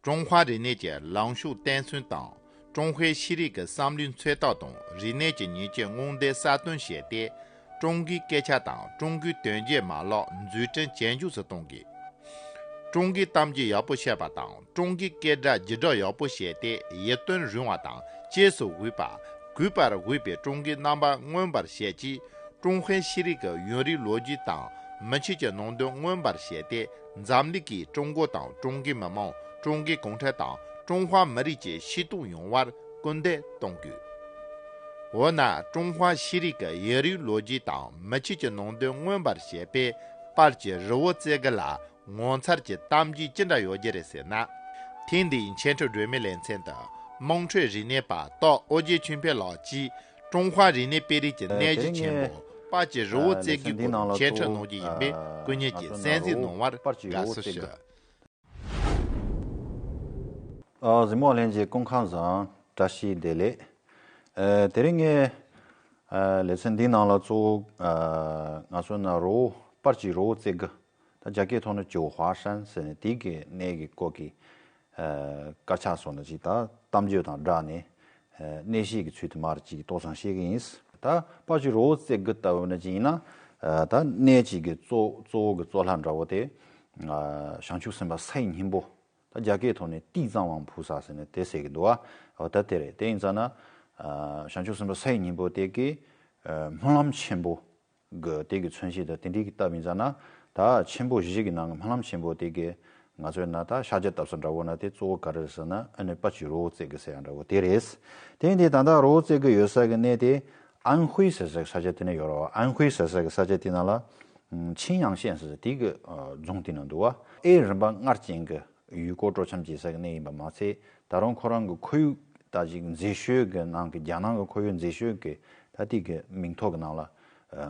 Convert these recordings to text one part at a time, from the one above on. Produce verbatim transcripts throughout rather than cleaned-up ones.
ཀྲུང་ཧྭ་རིག་གནས་ཀྱི་ལངས་ཕྱོགས་བརྟན་གསུམ་དང་། ཀྲུང་ཧྭའི་ཤེས་རིག་གི་བསམ་བློའི་འཚོ་ཐབས་དང་རིག་གནས་ཀྱི་ཉིང་བཅུད་མངོན་འདོད་གསལ་སྟོན་བྱས་ཏེ། ཀྲུང་གོའི་སྐད་ཆ་དང་ཀྲུང་གོའི་དོན་བརྗོད་མ་ལག་འཛུགས་སྐྲུན་ཇེ་མགྱོགས་སུ་གཏོང་དགོས། ཀྲུང་གོའི་གཏམ་རྒྱུད་ཡག་པོ་བཤད་པ་དང་ཀྲུང་གོའི་སྐད་སྒྲ་བརྒྱུད་སྒྲོག་ཡག་པོ་བྱས་ཏེ། ཡིད་རྟོན་རུང་བ་དང་གཅེས་སུ་འོས་པ། གུས་པར་འོས་པའི་ཀྲུང་གོའི་རྣམ་པ་མངོན་པར་བྱེད་ཅིང་། ཀྲུང་ཧྭའི་ཤེས་རིག་གི་ཡུན་རིང་ལོ་རྒྱུས་དང་མི་ཆོས་ཀྱི་ནང་དོན་མངོན་པར་བྱས་ཏེ། འཛམ་གླིང་གིས་ཀྲུང་གོ་དང་ཀྲུང་གོའི་མི་དམངས། ཀྲུང་གོའི་གུང་ཁྲན་ཏང་། ཀྲུང་ཧྭ་མི་རིགས་ཀྱི་ཤེས་རྟོགས་ཡོང་བར་སྐུལ་འདེད་གཏོང་དགོས། འོ་ན་ཀྲུང་ཧྭ་ཤེས་རིག་གི་ཡུན་རིང་ལོ་རྒྱུས་དང་མི་ཆོས་ཀྱི་ནང་དོན་མངོན་པར་བྱེད་པའི་དཔལ་གྱི་རི་བོ་རྩེ་དགུ་ལ་ངོ་མཚར་གྱི་གཏམ་རྒྱུད་ཅི་འདྲ་ཡོད་རྒྱུ་རེད་ཟེར་ན། ཐེངས་འདིའི་འཆད་ཁྲིད་སྒྲོན་མེའི་ལེ་ཚན་དུ་དམངས་ཁྲོད་རིག་གནས་པ་སྟག་ཨོ་རྒྱན་ཆོས་འཕེལ་ལགས་ཀྱིས་ཀྲུང་ཧྭ་རིག་གནས་དཔེ་རིས་ཀྱི་གནས་གཞི་ཆེན་པོ་དཔལ་གྱི་རི་བོ་རྩེ་དགུའི་སྐོར་འཆད་ཁྲིད་གནང་རྒྱུ་ཡིན་པས་སྐུ་ཉིད་ཀྱིས་གསན་གཟིགས་གནང་བར་དགའ་བསུ་ཞུ། ཨ། གཟིགས་མོ་ལྷན་རྒྱས་སྐུ་ཁམས་བཟང་། བཀྲ་ཤིས་བདེ་ལེགས། ཨ། དེ་རིང་ངས་ཨ་ལེ་ཚན་འདིའི་ནང་ལ་གཙོ་བོ་ཨ་ང་ཚོ་ནི་རི་བོ་དཔལ་གྱི་རི་བོ་རྩེ་དགུ། ད་རྒྱ་སྐད་ཐོག་ནས་ཇོ་ཧྭ་ཧྲན་ཟེར་ནས་དེ་གི་གནས་ཀྱི་སྐོར་གྱི་ཨ་དཀར་ཆག་སོགས་ནི་ཅིག་ད་གཏམ་རྒྱུད་དང་སྦྲགས་ནས་ཨ་གནས་བཤད་ཀྱི་ཚུལ་དུ་མར་ཅིག་ཏོག་ཙམ་བཤད་ཀྱི་ཡིན། ད་དཔལ་གྱི་རི་བོ་རྩེ་དགུ་ལྟ་བུ་ནི་ཅིག་ཡིན་ན་ཨ་ད་གནས་གཅིག་གི་གཙོ་གཙོ་བོ་གི་གཙོ་ལྷ་འདྲ་བོ་དེ་ཨ་བྱང་ཆུབ་སེམས་དཔའ་སའི་སྙིང་པོ། ད་རྒྱ་སྐད་ཐོག་ནས་ཏི་ཙམ་ཝང་ཕུ་ས་ཟེར་ནས་དེ་ཟེར་གྱི་འདུག་བ། འོ་ད་དེ་རེད། དེ་ཡིན་ཙང་ན་ཨ་བྱང་ཆུབ་སེམས་དཔའ་སའི་སྙིང་པོ་དེ་གི་ཨ་སྨོན་ལམ་ཆེན་པོ་གི་དེ་གི་མཚོན་བྱེད་དུ་དེ་འདྲའི་གི་སྟབས་ཡིན་ཙང་ན། ད་ཆེན་པོ་བཞི་གི་ནང་གི་སྨོན་ལམ་ཆེན་པོ་དེ་གི་ང་ཚོའི་ན་ད་ཕྱག་རྒྱ་བཏབ་ས་འདྲ་བོ་ན་དེ་གཙོ་བོ་ག་རེ་རེད་ཟེར་ན་ཨ་ནི་དཔལ་གྱི་རི་བོ་རྩེ་དགུ་ཟེར་ཡ་འདྲ་བོ་དེ་རེད། དེ་ཡིན་དུས་ད་ལྟ་རི་བོ་རྩེ་དགུ་ཡོད་ས་གི་གནས་དེ་ཨན་ཧུའེ་ཟེར་ས་གི་ས་ཆ་དེ་ནས་ཡོད་རེད་བ། ཨན་ཧུའེ་ཟེར་ས་གི་ས་ཆ་དེ་ནང་ལ་ཆིན་ཡང་ཤན་ཟེར་ས་དེ་གི་ཨ་རྫོང་དེ་ནང་འདུག་བ། ཨེ་རིམ་པ་སྔར་ཅན་གི་ཡུལ་སྐོར་སྤྲོ་འཆམ་བྱེད་ས་གི་གནས་ཡིན་པ་མ་ཚད། ད་རུང་ཁོ་རང་གི་ཁོར་ཡུག་ད་ཅིག་མཛེས་ཤོས་ཀྱི་ནང་གི་རྒྱ་ནག་གི་ཁོར་ཡུག་མཛེས་ཤོས་ཀྱི་ད་ལྟའི་གི་མིང་ཐོ་གི་ནང་ལ་ཨ་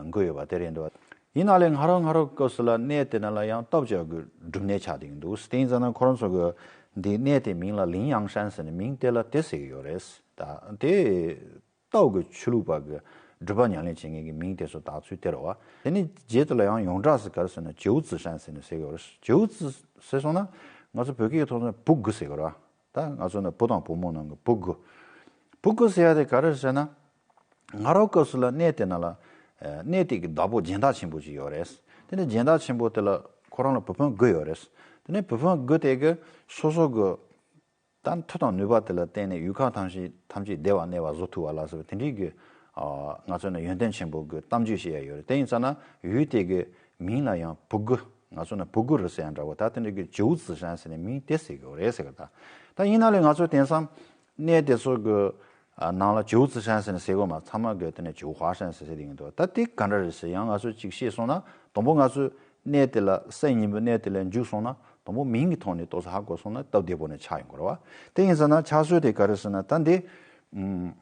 འགོད་ཡོད་པ་དེ་རེད་འདུག་ཡིན་ན་ལས་ང་རང་ང་རང་སྐབས་སུ་ལ་གནས་དེ་ནང་ལ་ཡང་སྟོབས་ཆེ་གི་སྒྲུབ་གནས་ཆགས་བསྡད་ཀྱི་འདུག་དེ་ཡིན་ཙང་ན་ཁོ་རང་ཚོ་གི་འདི་གནས་དེ་མིང་ལ་ལིང་ཡང་ཧྲན་ཟེར་ནས་མིང་དེ་ལ་དེ་ཟེར་གི་ཡོད་རེད། ད་དེ། ཏའོ་གི་ཆོས་ལུགས་པ་གི་སྒྲུབ་པ་ཉམས་ལེན་བྱེད་མཁན་གྱི་མིང་དེ་ཚོ་བཏགས་ཚུལ་དེ་རེད་བ། དེ་ནས་རྗེས་དེ་ལ་ཡང་ཡོངས་གྲགས་སུ་ག་རེ་ཟེར་ན་ཇོའུ་ཙི་ཧྲན་ཟེར་ནས་ཟེར་གི་ཡོད་རེད། ཇོའུ་ཙི་ཟེར་སོང་ན་ང་ཚོ་བོད་སྐད་ཐོག་ནས་བུ་དགུ་ཟེར་གི་རེད་བ། ད་ང་ཚོ་ནི་བུ་དང་བུ་མོ་ནང་གི་བུ་དགུ། བུ་དགུ་ཟེར་ཡ་དེ་ག་རེ་ཟེར་ན། ང་རང་སྐབས་སུ་ལ་གནས་དེ་ན་ལ་ཨ་གནས་དེ་གི་བདག་པོ་སྦྱིན་བདག་ཆེན་པོ་ཅིག་ཡོད་རེད། དེ་ནས་སྦྱིན་བདག་ཆེན་པོ་དེ་ལ་ཁོ་རང་ལ་བུ་སྤུན་དགུ་ཡོད་རེད། དེ་ནས་བུ་སྤུན་དགུ་དེ་གི་སོ་སོ་གི་ད་མཐུ་དང་ནུས་པ་དེ་ལ་བརྟེན་ནས་ཡུལ་ཁམས་ཐམས་ཅད་ཐམས་ཅད་བདེ་བ་གནས་པ་བཟོ་ཐུབ་པ་ལ་སོགས་པ་དེ་འདྲའི་གི་ཨ་ང་ཚོ་ནི་ཡོན་ཏན་ཆེན་པོ་གི་གཏམ་རྒྱུད་བཤད་ཡ་ཡོད་རེད། དེ་ཡིན་ཙང་ན་ཡུལ་དེ་གི་མིང་ལ་ཡང་བུ་དགུ། ང་ཚོ་ནི་བུ་དགུ་རུ་ཟེར་ཡ་འདྲ་བོ། ད་དེ་འདྲའི་གི་ཇོའུ་ཙི་ཧྲན་ཟེར་ནས་མིང་དེ་ཟེར་གི་ཡོད་རེད་ཟེར་གི། ད་ད་ཡིན་ན་ལས་ང་ཚོ་དེང་སང་གནས་དེ་ཚོ་གི་ཨ་ནང་ལ་ཇོའུ་ཙི་ཧྲན་ཟེར་ནས་ཟེར་གོ་མ། ཚང་མ་གི་དེ་ནས་ཇོ་ཧྭ་ཧྲན་ཟེར་ཟེར་དེ་ཡིན་འདུག་ད་དེ་ག་འདྲ་རེད་ཟེར་ཡང་ང་ཚོ་གཅིག་བཤད་སོང་ན། དང་པོ་ང་ཚོ་གནས་དེ་ལ་སའི་སྙིང་པོའི་གནས་དེ་ལ་འཇུག་སོང་ན། དང་པོ་མིང་གི་ཐོག་ནས་ཏོག་ཙམ་ཧ་གོ་སོང་ན་སྟབས་བདེ་པོ་ནས་ཆགས་ཡོང་གི་རེད་བ། དེ་ཡིན་ཟེར་ན་ཕྱག་སྲོལ་དེ་ག་རེ་ཟེར་ན། ད་འདི་ཨམ་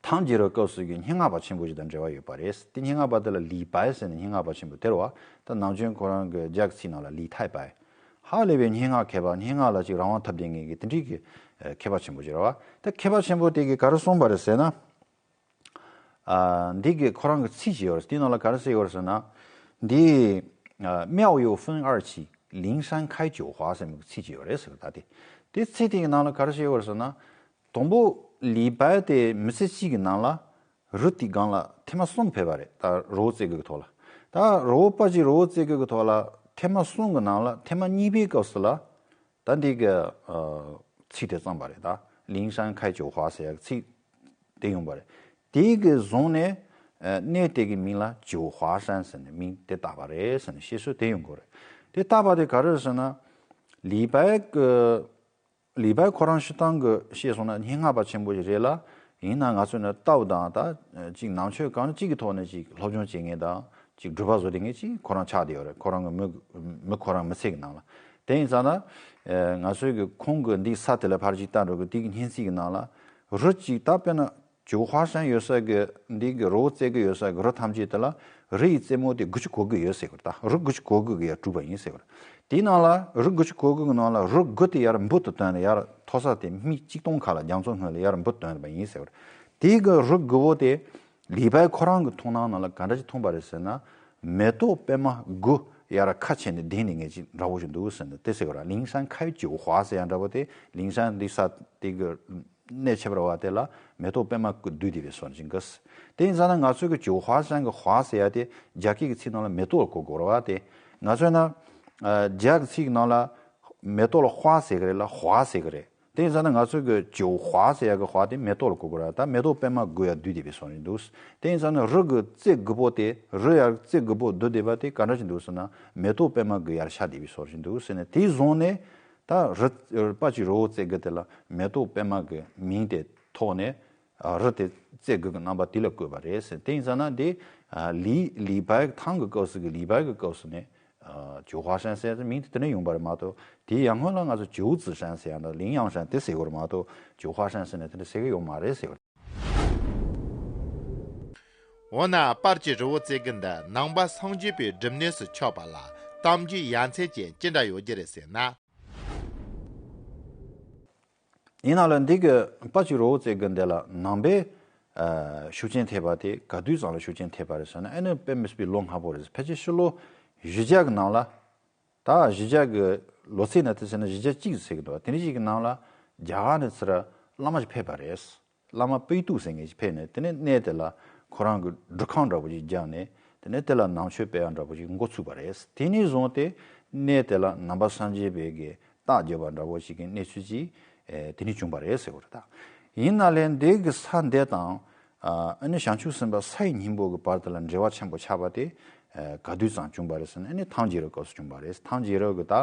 ཐང་རྒྱལ་རབས་སྐབས་སུ་གི་སྙན་ངག་པ་ཆེན་པོ་ཞིག་དང་འབྲེལ་བ་ཡོད་པ་རེད། དེ་སྙན་ངག་པ་དེ་ལ་ལི་པའེ་ཟེར་ནས་སྙན་ངག་པ་ཆེན་པོ་དེ་རེད་བ། ད་ནམ་རྒྱུན་ཁོ་རང་གི་རྒྱ་གི་ཚིག་ནང་ལ་ལི་ཐའེ་པའེ། ཧ་ལས་པའི་སྙན་ངག་མཁས་པ། སྙན་ངག་ལ་ཅིག་རང་དབང་ཐོབ་བསྡད་མཁན་གྱི་དེ་འདྲའི་གི་ཨ་མཁས་པ་ཆེན་པོ་ཞིག་རེད་བ། ད་མཁས་པ་ཆེན་པོ་དེ་གིས་ག་རེ་གསུངས་པ་རེད་ཟེར་ན། ཨ་འདི་གི་ཁོ་རང་གི་ཚིག་ཅིག་ཡོད་རེད། དེའི་ནང་ལ་ག་རེ་ཟེར་ཡོད་རེད་ཟེར་ན། འདི་ཨ་妙有分二期，灵山开九华ཟེར་བའི་ཚིག་ཅིག་ཡོད་རེད་ཟེར། ད་དེ་དེ་ཚིག་དེ་གི་ནང་ལ་ག་རེ་ཟེར་ཡོད་རེད་ཟེར་ན། དང་པོ་ལི་པའེ་དེ་མི་ཚེ་གཅིག་གི་ནང་ལ་རི་དེའི་སྒང་ལ་ཐེངས་མ་གསུམ་ཕེབས་པ་རེད། ད་རི་བོ་རྩེ་དགུ་གི་ཐོག་ལ། ད་རི་བོ་དཔལ་གྱི་རི་བོ་རྩེ་དགུ་གི་ཐོག་ལ་ཐེངས་མ་གསུམ་གི་ནང་ལ་ཐེངས་མ་གཉིས་པའི་སྐབས་སུ་ལ། ད་འདི་གི་ཨ་ཚིག་དེ་བརྩམས་པ་རེད། ད་灵山开九华ཟེར་ཡག་ཚིག་དེ་ཡོང་པ་རེད། དེ་གི་བཟུང་ནས་ཨ་གནས་དེ་གི་མིང་ལ་九华山ཟེར་ནས་མིང་དེ་བཏགས་པ་རེད་ཟེར་ནས་བཤད་སྲོལ་དེ་ཡོང་གི་རེད། དེ་བཏགས་པ་དེ་ག་རེ་རེད་ཟེར་ན། ལི་པའེ་གི་ལི་པའེ་ཁོ་རང་སྤྱིར་བཏང་གི་བཤད་སོང་ན་སྙན་ངག་པ་ཆེན་པོ་ཞིག་རེད་ལ། ཡིན་ན་ང་ཚོ་ནི་ཏའོ་དང་ད་ཅིག་ནང་ཆོས་གང་ཅིག་གི་ཐོག་ནས་ཅིག་སློབ་སྦྱོང་བྱེད་མཁན་དང་ཅིག་སྒྲུབ་པ་བཟོ་བསྡད་མཁན་ཅིག་ཁོ་རང་ཆགས་བསྡད་ཡོད་རེད། ཁོ་རང་གི་མི་མི་ཁོ་རང་མི་ཚེ་གི་ནང་ལ། དེ་ཡིན་ཙང་ན་ཨ་ང་ཚོའི་གི་ཁོང་གི་འདི་ས་དེ་ལ་ཕར་ཅིག་བལྟ་འགྲོ་གི། དེ་གི་སྙན་ཚིག་གི་ནང་ལ་རི་ཅིག་ད་དཔེར་ན་九华山ཡོད་ས་གི་འདི་གི་རི་བོ་རྩེ་དགུ་ཡོད་ས་གི་རི་ཐམས་ཅད་དེ་ལ་རི་ཡི་རྩེ་མོ་དེ་དགུ་བཅུ་གོ་དགུ་ཡོད་ཟེར་གི་རེད། ད་རི་དགུ་བཅུ་གོ་དགུ་གི་ཡར་གྲུབ་པ་ཡིན་ཟེར་གི་རེད། དེའི་ནང་ལ་རི་དགུ་བཅུ་གོ་དགུ་གི་ནང་ལ་རི་དགུ་དེ་ཡར་འབུར་དུ་བཏོན་ནས་ཡར་མཐོ་ས་དེ་སྨི་གཅིག་སྟོང་ཁ་ལ་རྒྱ་མཚོ་སྔོན་ལ་ཡར་འབུར་བཏོན་པ་ཡིན་ཟེར་བ་རེད། དེའི་གི་རི་དགུ་བོ་དེ་ལི་པའེ་ཁོ་རང་གི་མཐོང་སྣང་ནང་ལ་ག་འདྲ་ཞིག་མཐོང་པ་རེད་ཟེར་ན། མེ་ཏོག་པད་མ་དགུ་ ཡར་ཁ་ཕྱེ་ནས་ལྡིང་ནས་ངེས་ཀྱི་འདྲ་བོ་ཞིག་འདུག་ཟེར་ནས་དེ་ཟེར་གི་ར། 灵山开九华 ཟེར་ཡ་འདྲ་བོ་དེ། 灵山འདི་ས་དེ་གི་གནས་ཁྱད་པར་བ་དེ་ལ་མེ་ཏོག་པད་མ་གི་འདུས་བསྡད་པའི་བཟོ་ཞིག་གི། དེ་ཡིན་ཙང་ན་ང་ཚོའི་གི་九华山གི་华ཟེར་ཡ་དེ་རྒྱ་སྐད་ཀྱི་ཚིག་ནང་ལ་མེ་ཏོག་ལ་གོ་དགོས་ར་བ། དེ་ང་ཚོའི་ན་ཨ་རྒྱ་གི་ཚིག་ནང་ལ་མེ་ཏོག་ལ་花ཟེར་གི་རེད་ལ། 华ཟེར་གི་རེད། དེ་ཡིན་ཙང་ན་ང་ཚོའི་གི་九华ཟེར་ཡ་གི་华དེ་མེ་ཏོག་ལ་གོ་དགོས་ར། ད་མེ་ཏོག་པད་མ་གི་ཡར་འདུས་བསྡད་པའི་བཟོ་ཞིག་འདུག། དེ་ཡིན་ཙང་ན་རི་གི་རྩེ་དགུ་པོ་དེ། རི་ཡར་རྩེ་དགུ་པོ་འདུས་བསྡད་པ་དེ་ག་འདྲ་ཞིག་འདུག་ཟེར་ན་མེ་ཏོག་པད་མ་གི་ཡར་ཤར་བསྡད་པའི་བཟོ་ཞིག་འདུག་ཟེར་ནས། དེ་བཟུང་ནས་ད་རི་དཔལ་གྱི་རི་བོ་རྩེ་དགུ་དེ་ལ་མེ་ཏོག་པད་མ་གི་མིང་དེ་ཐོགས་ནས། ཨ། རི་དེ་རྩེ་དགུ་གི་རྣམ་པ་དེ་ལ་བཀོད་པ་རེད་ཟེར། དེ་ཡིན་ཙང་ན་དེ་ཨ་ལི་ལི་པའི་ཐང་གི་སྐབས་སུ་གི། ལི་པའི་གི་སྐབས་སུ་ནས་ཨ་九华山ཟེར་མིང་དེ་དེ་ནས་ཡོང་པ་རེད་མ་གཏོགས། དེའི་ཡར་སྔོན་ལ་ང་ཚོ་九子山ཟེར་ཡང་ན་灵阳山དེ་ཟེར་གི་རེད་མ་གཏོགས། 九华山ཟེར་ནས་དེ་འདྲ་ཟེར་གི་ཡོད་མ་རེད་ཟེར་གི་རེད། འོ་ན་དཔལ་གྱི་རི་བོ་རྩེ་དགུ་འདི་ནང་པ་སངས་རྒྱས་པའི་སྒྲུབ་གནས་སུ་ཆགས་པ་ལ་གཏམ་རྒྱུད་ཡ་མཚན་ཅན་ཅི་འདྲ་ཡོད་རྒྱུ་རེད་ཟེར་ན། ཡིན་ན་ལ་འདི་གི་དཔལ་གྱི་རི་བོ་རྩེ་དགུ་འདི་ལ་ནང་པའི་ཨ་ཤུགས་རྐྱེན་ཐེབས་པ་དེ་ག་དུས་ཙམ་ལ་ཤུགས་རྐྱེན་ཐེབས་པ་རེད་ཟེར་ན། ཨ་ནི་དཔེ་མི་སྲིད་པའི་ལོ་སྔ་པོ་རེད། ཕལ་ཆེར་ཕྱི་ལོ་བཞི་བརྒྱ་གི་ནང་ལ། ད་བཞི་བརྒྱ་གི་ལོ་ཚིགས་ནང་དེ་ཟེར་ན་བཞི་བརྒྱ་གཅིག་ཟེར་གི་འདུག་བ། དེ་འདྲ་ཞིག་གི་ནང་ལ་རྒྱ་གར་ནས་ཚུར་བླ་མ་ཞིག་ཕེབས་པ་རེད། བླ་མ་པཎ་གྲུབ་ཟེར་མཁན་ཞིག་ཕེབས་ནས། དེ་ནས་གནས་དེ་ལ་ཁོ་རང་གི་སྒྲུབ་ཁང་འདྲ་པོ་ཞིག་བརྒྱབ་ནས། དེ་ནས་དེ་ལ་ནང་ཆོས་སྤེལ་ཡ་འདྲ་པོ་ཞིག་འགོ་ཚུགས་པ་རེད། དེ་ནས་བཟུང་སྟེ་གནས་དེ་ལ་ནང་པ་སངས་རྒྱས་པའི་གི་རྟགས་བརྒྱབ་པ་འདྲ་པོ་ཞིག་གི་གནས་ཚུལ་ཅིག་ཨེ་དེ་ནས་བྱུང་བ་རེད་ཟེར་བ་རེད་ད། ཡིན་ན་ལས་འདི་གི་ས་འདི་དང་། ཨ་ཨ་ནི་བྱང་ཆུབ་སེམས་དཔའ་ས་ཡི་སྙིང་པོ་གི་བར་དུ་ལ་འབྲེལ་བ་ཆེན་པོ་ཆགས་པ་དེ་ཨ་ག་དུས་ཙམ་བྱུང་བ་རེད་ཟེར་ན། ཨ་ནི་ཐང་རྒྱལ་རབས་སྐབས་སུ་བྱུང་བ་རེད། ཐང་རྒྱལ་རབས་གི་ད་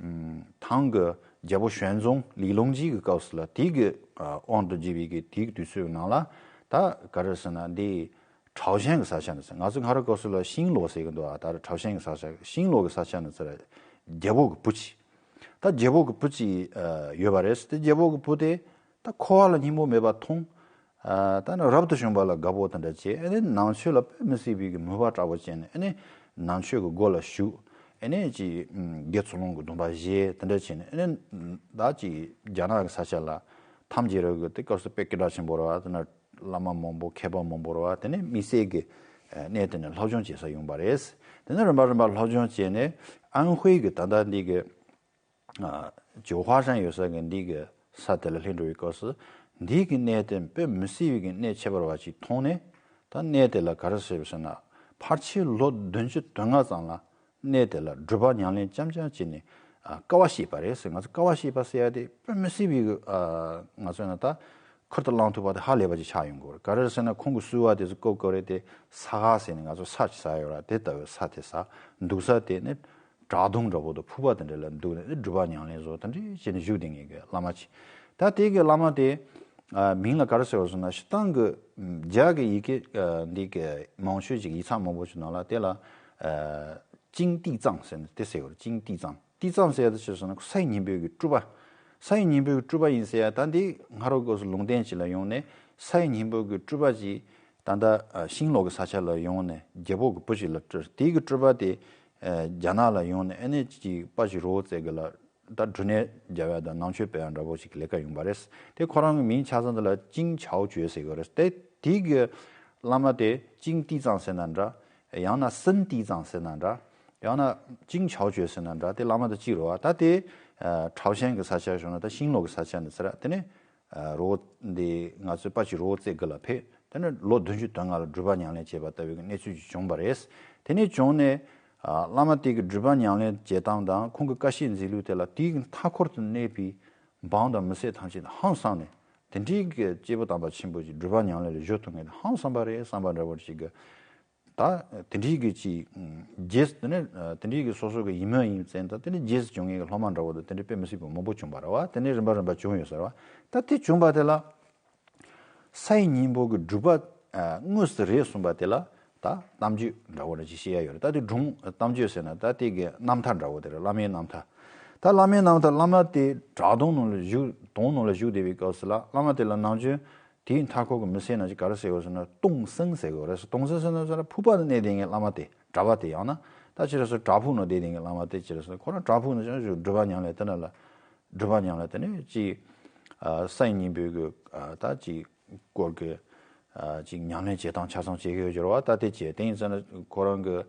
ཨམ་ཐང་གི་རྒྱལ་པོ་玄宗李隆基གི་སྐབས་སུ་ལ། དེ་གི་ཨ་དབང་དུ་བགྱིས་པའི་གི་དེ་གི་དུས་ཚོད་ནང་ལ། ད་ག་རེ་ཟེར་ན་འདི་朝鲜གི་ས་ཆ་ནས་ཟེར། ང་ཚོ་སྔ་རབས་སྐབས་སུ་ལ་新罗ཟེར་གི་འདུག་ཨ། ད་朝鲜གི་ས་ཆ། 新罗གི་ས་ཆ་ནས་ཟེར། རྒྱལ་པོ་གི་བུ་ཅིག་ད་རྒྱལ་པོ་གི་བུ་ཅིག་ཨ་ཡོད་པ་རེད། དེ་རྒྱལ་པོ་གི་བུ་དེ་ད་འཁོར་བ་ལ་སྙིང་པོ་མེད་པ་མཐོང་། ཨ་ད་ནི་རབ་ཏུ་བྱུང་བ་ལ་དགའ་པོ་དེ་འདྲ་བྱས། ཨ་ནི་ནང་ཆོས་ལ་དཔེ་མི་སྲིད་པའི་གི་མོས་པ་དྲག་པོ་བྱས་ནས། ཨ་ནི་ནང་ཆོས་ཀྱི་སྒོ་ལ་ཞུགས། ཨ་ནི་ཅིག་དགེ་ཚུལ་སློང་གི་སྡོམ་པ་བཞེས། དེ་འདྲ་བྱས་ནས། ཨ་ནི་ད་ཅིག་རྒྱ་ནག་གི་ས་ཆ་ལ་ཐང་རྒྱལ་རབས་ཀྱི་དེ་སྐབས་སུ་དཔེ་སྐད་གྲགས་ཆེན་པོ་རེད་བ། དེ་ན་བླ་མ་མང་པོ་མཁས་པ་མང་པོ་རེད་བ། དེ་ནས་དམིགས་བསལ་གྱི་གནས་དེ་ནས་སློབ་སྦྱོང་བྱེད་ས་ཡོང་བ་རེད། དེ་ནས་རིམ་པ་རིམ་པ་སློབ་སྦྱོང་བྱས་ནས། 安徽གི་ད་ལྟ་འདི་གི་ཨ་九华山ཡོད་ས་གི་འདི་གི་ས་དེ་ལ་སླེབས་འགྲོ་བའི་སྐབས་སུ། འདི་གི་གནས་དེ་དཔེ་མི་སྲིད་པའི་གི་གནས་ཁྱད་པར་བ་ཅིག་མཐོང་ནས། ད་གནས་དེ་ལ་ག་རེ་ཟེར་བ་ཟེར་ན། ཕལ་ཆེར་ལོ་བདུན་ཅུ་དོན་ལྔ་ཙམ་ལ་གནས་དེ་ལ་སྒྲུབ་པ་ཉམས་ལེན་རྐྱང་རྐྱང་བྱས་ནས། ཨ་དཀའ་བ་སྤྱད་པ་རེད་ཟེར། ང་ཚོ་དཀའ་བ་སྤྱད་པ་ཟེར་ཡ་དེ་དཔེ་མི་སྲིད་པའི་གི་ཨ་ང་ཚོ་ན་ད་ཁུར་དུ་བླང་ཐུབ་པ་དེ་ཧ་ལས་པ་ཅིག་ཆགས་ཡོང་གི་རེད། ག་རེ་ཟེར་ན་ཁོང་གི་གསོལ་བ་དེ་ཚོ་སྐབས་སྐབས་རེ་དེ་ས་ག་ཟེར་ནས། ང་ཚོ་ས་ཅིག་ཟ་ཡོད་ར། དེ་ལྟ་བུའི་ས་དེ་ཟ། འདུག་ས་དེ་ནི་བྲག་དོང་འདྲ་པོ་དང་ཕུག་པ་དེ་འདྲ་ལ་འདུག་ནས་སྒྲུབ་པ་ཉམས་ལེན་བཟོ་དེ་འདྲ་བྱས་ནས་བཞུགས་བསྡད་མཁན་གྱི་བླ་མ་ཅིག་ད་དེ་གི་བླ་མ་དེ་ཨ་མིང་ལ་ག་རེ་ཟེར་བ་ཟེར་ན། སྤྱིར་བཏང་གི་རྒྱ་གི་ཡི་གེ་ཨ་འདི་གི་མང་ཤོས་ཅིག་ཡིག་ཚང་མང་པོ་ཅིག་ནང་ལ་དེ་ལ་ཨ་ཅིང་ཏི་ཙང་ཟེར་ནས་དེ་ཟེར་བ་རེད། ཅིང་ཏི་ཙང་། ཏི་ཙང་ཟེར་ཡ་དེ་ཅི་ཟེར་ན། ས་ཡི་སྙིང་པོའི་གི་སྤྲུལ་པ། ས་ཡི་སྙིང་པོའི་གི་སྤྲུལ་པ་ཡིན་ཟེར་ཡ། ད་འདི་སྔ་རབས་སྐབས་སུ་ལུང་བསྟན་ཅིག་ལ་ཡོང་ནས། ས་ཡི་སྙིང་པོའི་གི་སྤྲུལ་པ་ཅིག་ད་ལྟ་ཨ་ཤིང་ལོ་གི་ས་ཆ་ལ་ཡོང་ནས་རྒྱལ་པོ་གི་བུ་ཅིག་ལ་སྤྲུལ། དེའི་གི་སྤྲུལ་པ་དེ་ཨ་རྒྱ་ནག་ལ་ཡོང་ནས། ཨ་ནི་ཅིག་དཔལ་གྱི་རི་བོ་རྩེ་དགུ་ལ་ད་སྒྲུབ་གནས་རྒྱབ་ཡ་དང་ནང་ཆོས་སྤེལ་ཡ་འདྲ་པོ་ཅིག་གི་ལས་ཀ་ཡོང་པ་རེད། དེ་ཁོ་རང་གི་མིང་ཆ་ཚང་དེ་ལ་ཅིང་ཆའོ་ཅུའེ་ཟེར་གི་རེད། དེ་དེའི་གི་བླ་མ་དེ་ཅིང་ཏི་ཙང་ཟེར་ན་འདྲ། ཡང་ན་སིན་ཏི་ཙང་ཟེར་ན་འདྲ། ཡང་ན་ཅིང་ཆའོ་ཅུའེ་ཟེར་ན་འདྲ། དེ་བླ་མ་དེ་གཅིག་རེད་བ། ད་དེ་ཨ་朝鲜གི་ས་ཆ་བྱུང་ན། ད་ཤིང་ལོ་གི་ས་ཆ་ནས་ཟེར་ར། དེ་ནས་ཨ་རི་བོ་འདི་ང་ཚོའི་དཔལ་གྱི་རི་བོ་རྩེ་དགུ་ལ་ཕེབས། དེ་ནས་ལོ་བདུན་ཅུ་དོན་ལྔ་ལ་སྒྲུབ་པ་ཉམས་ལེན་བྱས་པ་ལྟ་བུའི་གནས་ཚུལ་ཅིག་བྱུང་བ་རེད། དེ་ནས་བྱུང་ནས་ཨ་བླ་མ་དེ་གི་སྒྲུབ་པ་ཉམས་ལེན་བྱེད་སྟངས་དང་ཁོང་གི་བཀའ་བཤད་མཛད་ལུགས་དེ་ལ། དེའི་མཐའ་འཁོར་དུ་གནས་པའི་འབངས་དང་མི་སེར་ཐམས་ཅད་ཧང་སངས་ནས། དེ་འདྲའི་གི་སྐྱེས་བུ་དམ་པ་ཆེན་པོ་ཅིག་སྒྲུབ་པ་ཉམས་ལེན་ལ་གཞོལ་ཐུབ་མཁན་དེ་ཧང་སངས་པ་རེད་བསམ་པ་འདྲ་པོ་ཅིག་གི། ད་དེ་འདྲའི་གི་ཅིག་རྗེས་སུ། དེ་ནས་དེ་འདྲའི་གི་སོ་སོ་གི་ཡིད་སྨོན་ཡིན་ཙང་། ད་དེ་འདྲའི་རྗེས་སུ་བྱུང་མཁན་གི་སློབ་མ་འདྲ་པོ་དང་དེ་འདྲའི་དཔེ་མི་སྲིད་པ་མང་པོ་བྱུང་བ་རེད་བ། དེ་ནས་རིམ་པ་རིམ་པ་བྱུང་ཡོད་ཟེར་བ། ད་དེ་བྱུང་བ་དེ་ལ། ས་ཡི་སྙིང་པོ་གི་སྒྲུབ་པ་ཨ་དངོས་སུ་རེད་གསུངས་པ་དེ་ལ་ད་གཏམ་རྒྱུད་འདྲ་པོ་འདྲ་ཅིག་བཤད་ཡ་ཡོད་རེད། ད་དེ་སྒྲུང་། གཏམ་རྒྱུད་ཟེར་ན་ད་དེ་གི་རྣམ་ཐར་འདྲ་པོ་དེ་རེད། བླ་མའི་རྣམ་ཐར། ད་བླ་མའི་རྣམ་ཐར། བླ་མ་དེ་བྲག་དོང་ནང་ལ་བཞུགས། དོང་ནང་ལ་བཞུགས་བསྡད་པའི་སྐབས་སུ་ལ། བླ་མ་དེ་ལ་ནམ་རྒྱུན་དེའི་མཐའ་འཁོར་གྱི་མི་སེར་རྣམས་ཀྱིས་ག་རེ་ཟེར་ཡོད་ཟེར་ན། 东僧ཟེར་གྱི་ཡོད་རེད། 东僧ཟེར་ན་ཟེར་ན་ཕུག་པ་ནས་གནས་བསྡད་མཁན་བླ་མ་དེ། གྲྭ་པ་དེ། ཡང་ན་ད་ཅི་རེད་ཟེར་བྲག་ཕུག་ནང་བསྡད་བསྡད་མཁན་བླ་མ་དེ་ཅི་རེད་ཟེར་ན། ཁོ་རང་བྲག་ཕུག་ནང་བཞུགས། སྒྲུབ་པ་ཉམས་ལེན་དེ་ན་ལ། སྒྲུབ་པ་ཉམས་ལེན་དེ་ནས་ཅིག་ཨ་ས་ཡི་སྙིང་པོའི་གི་ཨ་ད་ཅིག་སྐོར་གྱི་ཨ་ཅིག་ཉམས་ལེན་བྱེད་སྟངས་ཆ་ཚང་བྱེད་ཀྱི་ཡོད་ཀྱི་རེད་བ། ད་དེ་བྱས། དེ་ཡིན་ཙང་ན་ཁོ་རང་གི་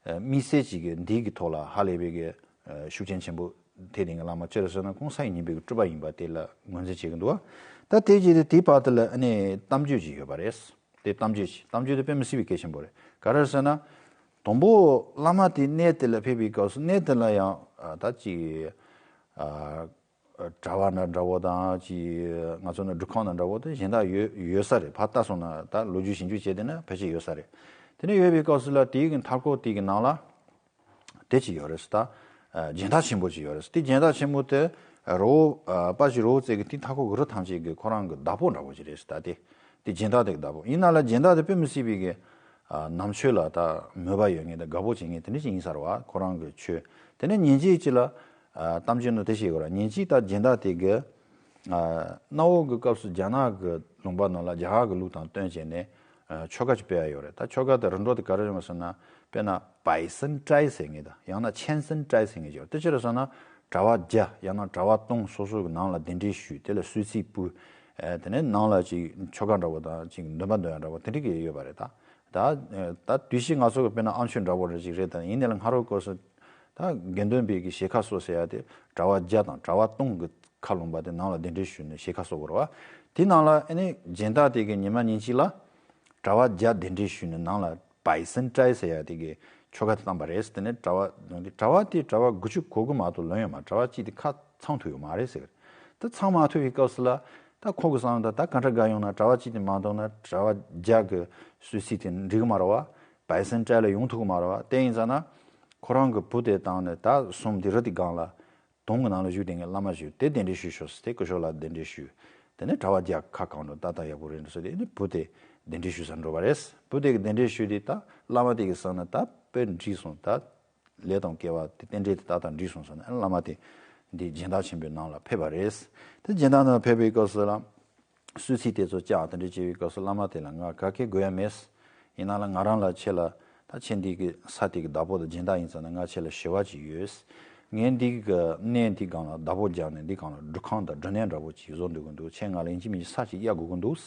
དམིགས་བསལ་ཅིག་གི་འདི་གི་ཐོག་ལ་ཧ་ལས་པའི་གི་ཤུགས་རྐྱེན་ཆེན་པོ་ཐེབས་ཏེ་གི་བླ་མ་ཅི་རེད་ཟེར་ན། ཁོང་ས་ཡི་ཉིན་པའི་གི་སྤྲུལ་པ་ཡིན་པ་དེ་ལ་ངོས་འཛིན་བྱེད་ཀྱི་འདུག་བ། ད་དེ་རྗེས་དེ་དེའི་བར་དུ་ལ་ཨ་ནི་གཏམ་བརྗོད་ཅིག་ཡོད་པ་རེད། དེ་གཏམ་བརྗོད་ཅིག་གཏམ་བརྗོད་དེ་དཔེ་མི་སྲིད་པའི་གལ་ཆེན་པོ་རེད། ག་རེ་ཟེར་ན། དང་པོ་བླ་མ་དེ་གནས་དེ་ལ་ཕེབས་པའི་སྐབས་སུ་གནས་དེ་ལ་ཡང་ད་ཅིག་གྲྭ་བ་འདྲ་འདྲ་བོ་དང་ཅིག་ང་ཚོ་ནི་སྒྲུབ་ཁང་འདྲ་འདྲ་བོ་དེ་གཞན་དག་ཡོད་ཡོད་ས་རེད། ཕར་ལྟ་སོང་ན་ད་ལོ་རྒྱུས་ཞིབ་འཇུག་བྱས་དེ་ན་ཕལ་ཆེར་ཡོད་ས་རེད། དེ་ནས་ཡོད་པའི་སྐབས་སུ་ལ་དེའི་གི་མཐའ་འཁོར་དེའི་གི་ནང་ལ་དེ་ཅིག་ཡོད་རེད་ཟེར། ད་སྦྱིན་བདག་ཆེན་པོ་ཅིག་ཡོད་རེད་ཟེར། དེ་སྦྱིན་བདག་ཆེན་པོ་དེ་རི་བོ་དཔལ་གྱི་རི་བོ་རྩེ་གི་དེ་མཐའ་འཁོར་གི་རི་ཐམས་ཅད་ཀྱི་ཁོ་རང་གི་བདག་པོ་འདྲ་བོ་ཅིག་རེད་ཟེར། ད་དེ་དེ་སྦྱིན་བདག་དེ་གི་བདག་པོ་ཡིན་ན་ལ། སྦྱིན་བདག་དེ་དཔེ་མི་སྲིད་པའི་གི་ནང་ཆོས་ལ་ད་མོས་པ་ཡོད་མཁན་དང་དགའ་པོ་བྱེད་མཁན་དེ་འདྲ་ཅིག་ཡིན་ས་རེད་བ། ཁོ་རང་གི་ཆོས་དེ་ནས་ཉིན་གཅིག་ཅིག་ལ་གཏམ་རྒྱུད་ནང་དེ་བཤད་ཡོད་ར། ཉིན་གཅིག་ད་སྦྱིན་བདག་དེ་གི་གནའ་བོ་གི་སྐབས་སུ་རྒྱ་ནག་གི་ལུང་པ་ནང་ལ་རྒྱ་གར་གི་ལུགས་དང་བསྟུན་བྱས་ནས་ཆོ་ག་ཅིག་སྤེལ་ཡ་ཡོད་རེད། ད་ཆོ་ག་དེ་རིམ་གྲོ་དེ་ག་རེ་རེད་མ་ཟེར་ན། དཔེར་ན་བའི་སན་ཏྲའི་ཟེར་མཁན་དང་ཡང་ན་ཆན་སན་ཏྲའི་ཟེར་མཁན་ཅིག་ཡོད་རེད། དེ་ཅི་རེད་ཟེར་ན། གྲྭ་པ་བརྒྱ་ཡང་ན་གྲྭ་པ་སྟོང་སོ་སོ་གི་ནང་ལ་གདན་འདྲེན་ཞུས། དེ་ལ་གསོལ་ཚིགས་ཕུལ། དེ་ནས་ནང་ལ་ཅིག་ཆོ་ག་འདྲ་བོ་དང་ཅིག་འདོན་པ་འདོན་ཡ་འདྲ་བོ་དེ་འདྲ་གི་ཡོད་པ་རེད། ད་ད་ད་དུས་ཤིག་ང་ཚོ་གི་དཔེར་ན་ཨ་མཆོད་འདྲ་བོ་འདྲ་ཅིག་རེད། ད་ཡིན་ནའི་ལ་སྔ་རོལ་སྐབས་སུ་ད་དགེ་འདུན་པའི་གི་ཞལ་ཁ་གསོ་ཟེར་ཡ་དེ་གྲྭ་པ་བརྒྱ་དང་གྲྭ་པ་སྟོང་གི་ཁ་ལུང་པ་དེ་ནང་ལ་གདན་འདྲེན་ཞུས་ནས་ཞལ་ཁ་གསོ་དགོས་རེད་བ། དེ་ནང་ལ་ཨ་ནི་སྦྱིན་བདག་དེ་གི་ཉི་མ་ཉིན་གཅིག་ལ་གྲྭ་པ་བརྒྱ་གདན་འདྲེན་ཞུས་ནས་ནང་ལ་བའི་སན་ཏྲའི་ཟེར་ཡ་དེ་གི་ཆོ་ག་དེ་བཏང་པ་རེད། དེ་ནས་གྲྭ་པ་གྲྭ་པ་དེ་གྲྭ་པ་དགུ་བཅུ་གོ་དགུ་མ་གཏོགས་ལོན་ཡོད་མ། གྲྭ་པ་གཅིག་དེ་ཁ་ཚང་ཐུབ་ཡོད་མ་རེད་ཟེར། ད་ཚང་མ་ཐུབ་པའི་སྐབས་སུ་ལ་ད་ཁོ་གི་བསམ་ད་ད་ག་འདྲ་དགའ་ཡོང་ན། གྲྭ་པ་གཅིག་དེ་མ་གཏོགས་ན་གྲྭ་པ་བརྒྱ་གི་གསོལ་ཚིགས་དེ་འགྲིག་གི་མ་རེད་བ། བའི་སན་ཏྲའི་ལ་ཡོང་ཐུབ་གི་མ་རེད་བ། དེ་ཡིན་ཙང་ན་ཁོ་རང་གི་བུ་དེ་བཏང་ནས་ད་གསུམ་དེ་རི་དེ་སྒང་ལ། དོང་གི་ནང་ལ་བཞུགས་བསྡད་མཁན་བླ་མ་ཞིག་དེ་གདན་འདྲེན་ཞུས་ཤོག་ཟེར། དེ་སྐུ་ཞབས་ལ་གདན་འདྲེན་ཞུས། དེ་ནས་གྲྭ་པ་བརྒྱ་ཁ་གང་འགྲོ་ཏག་ཏག་ཡག་པོ་རེད་འགྲོ་ཟེར། དེ་ནས་བུ་དེ་གདན་འདྲེན་ཞུ་སར་འགྲོ་བ་རེད། བུ་དེ་གི་གདན་འདྲེན་ཞུས་དེ་ད་བླ་མ་དེ་གི་བསམ་ན་ད་དཔེ་འགྲིག་སོང་། ད་ལས་དང་སྐལ་བ་དེ་རྟེན་འབྲེལ་དེ་ཏག་ཏག་འགྲིག་སོང་ཟེར་ནས་བླ་མ་དེ་འདི་སྦྱིན་བདག་ཆེན་པོའི་ནང་ལ་ཕེབས་པ་རེད། དེ་སྦྱིན་བདག་ནང་ཕེབས་པའི་སྐབས་སུ་ལ། གསོལ་ཚིགས་དེ་ཚོ་བཅག་དེ་འདྲ་བྱས་པའི་སྐབས་སུ་བླ་མ་དེ་ལ་ང་ག་གེ་དགོས་ཡ་མེད། ཡིན་ན་ལ་ང་རང་ལ་ཁྱེད་ལ་ད་ཁྱེད་འདི་གི་ས་དེ་གི་བདག་པོ་དང་སྦྱིན་བདག་ཡིན་ཙང་ན་ང་ཁྱེད་ལ་ཞུ་བ་ཅིག་ཡོད། ངས་འདི་གི་གནས་འདི་སྒང་ལ་བདག་པོ་རྒྱག་ནས་འདི་སྒང་ལ་སྒྲུབ་ཁང་དང་སྒྲུབ་གནས་འདྲ་པོ་ཅིག་བཟོ་འདོད་གི་འདུག་ཁྱེད་ང་ལ་ཡིན་གཅིག་མིན་གཅིག་ས་ཅིག་གཡར་དགོས་གི་འདུག་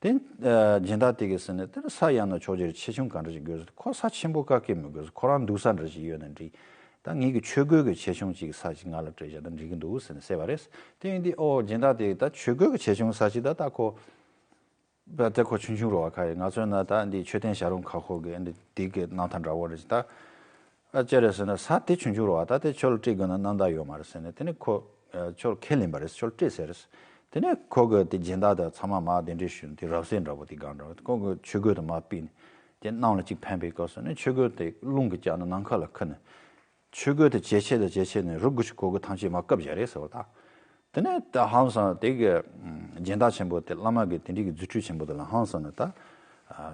དེ་སྦྱིན་བདག་དེ་གི་ཟེར་ནས་དེར་ས་གཡར་ན་ཆོག་རྒྱུ་རེད། ཆེ་ཆུང་ག་འདྲ་ཅིག་དགོས་ཟེར། ཁོ་ས་ཆེན་པོ་ག་གེ་མི་དགོས་ཟེར། ཁོ་རང་འདུག་ས་འདྲ་ཅིག་ཡོད་ན་འགྲིག་ད་ངེད་ཀྱི་ཆོས་གོས་ཀྱི་ཆེ་ཆུང་ཅིག་ས་ཅིག་ང་ལ་སྤྲད་བཞག་ད་འགྲིག་གི་འདུག་ཟེར་ནས་ཟེར་བ་རེད། དེ་ཡིན་དུས་ཨོ་སྦྱིན་བདག་དེ་ད་ཆོས་གོས་ཀྱི་ཆེ་ཆུང་ས་ཅིག་ད་ད་ཁོ། ད་ཁོ་ཆུང་ཆུང་རེད་བ། ཁ་ཡི་ང་ཚོའི་ན་ད་འདི་མཆོད་རྟེན་བྱ་རུང་ཁ་ཤོར་གི་འདི་དེ་གི་རྣམ་ཐར་འདྲ་བོ་རེད། ད་ཨ་ཅེ་རེད་ཟེར་ན་ས་དེ་ཆུང་ཆུང་རེད་བ། ད་དེ་ཁྱོད་ལ་སྤྲད་དགོས་ན་རྣམ་དག་ཡོད་མ་རེད་ཟེར་ནས། དེ་ནས་ཁོ་ཁྱོད་ལ་ཁས་ལེན་པ་རེད། ཁྱོད་ལ་སྤྲད་ཟེར་རེད། དེ་ནས་ཁོ་གི་དེ་སྦྱིན་བདག་དང་ཚང་མ་མར་གདན་འདྲེན་ཞུས་ནས་དེ་རབ་གསལ་འདྲ་བོ་དེ་སྒང་འདྲ་བོ་ཁོ་གི་ཆོས་གོས་དེ་མར་ཕུད་ནས་དེ་གནམ་ལ་གཅིག་འཕེན་པའི་སྐབས་སུ་ནས་ཆོས་གོས་དེ་རླུང་གིས་བཀྱགས་ནས་ནམ་མཁའ་ལ་འཁུར་ནས། ཆོས་གོས་དེ་ཇེ་ཆེ་དང་ཇེ་ཆེ་ནས་རི་དགུ་བཅུ་གོ་དགུ་ཐམས་ཅད་མར་བཀབ་བཞག་རེད་ཟེར་བ་དང་། དེ་ནས་ད་ཧང་སང་དེ་གི་སྦྱིན་བདག་ཆེན་པོ་དེ་བླ་མ་གི་དེ་འདྲའི་གི་རྫུ་འཕྲུལ་ཆེན་པོ་དེ་ལ་ཧང་སང་ནས་ད།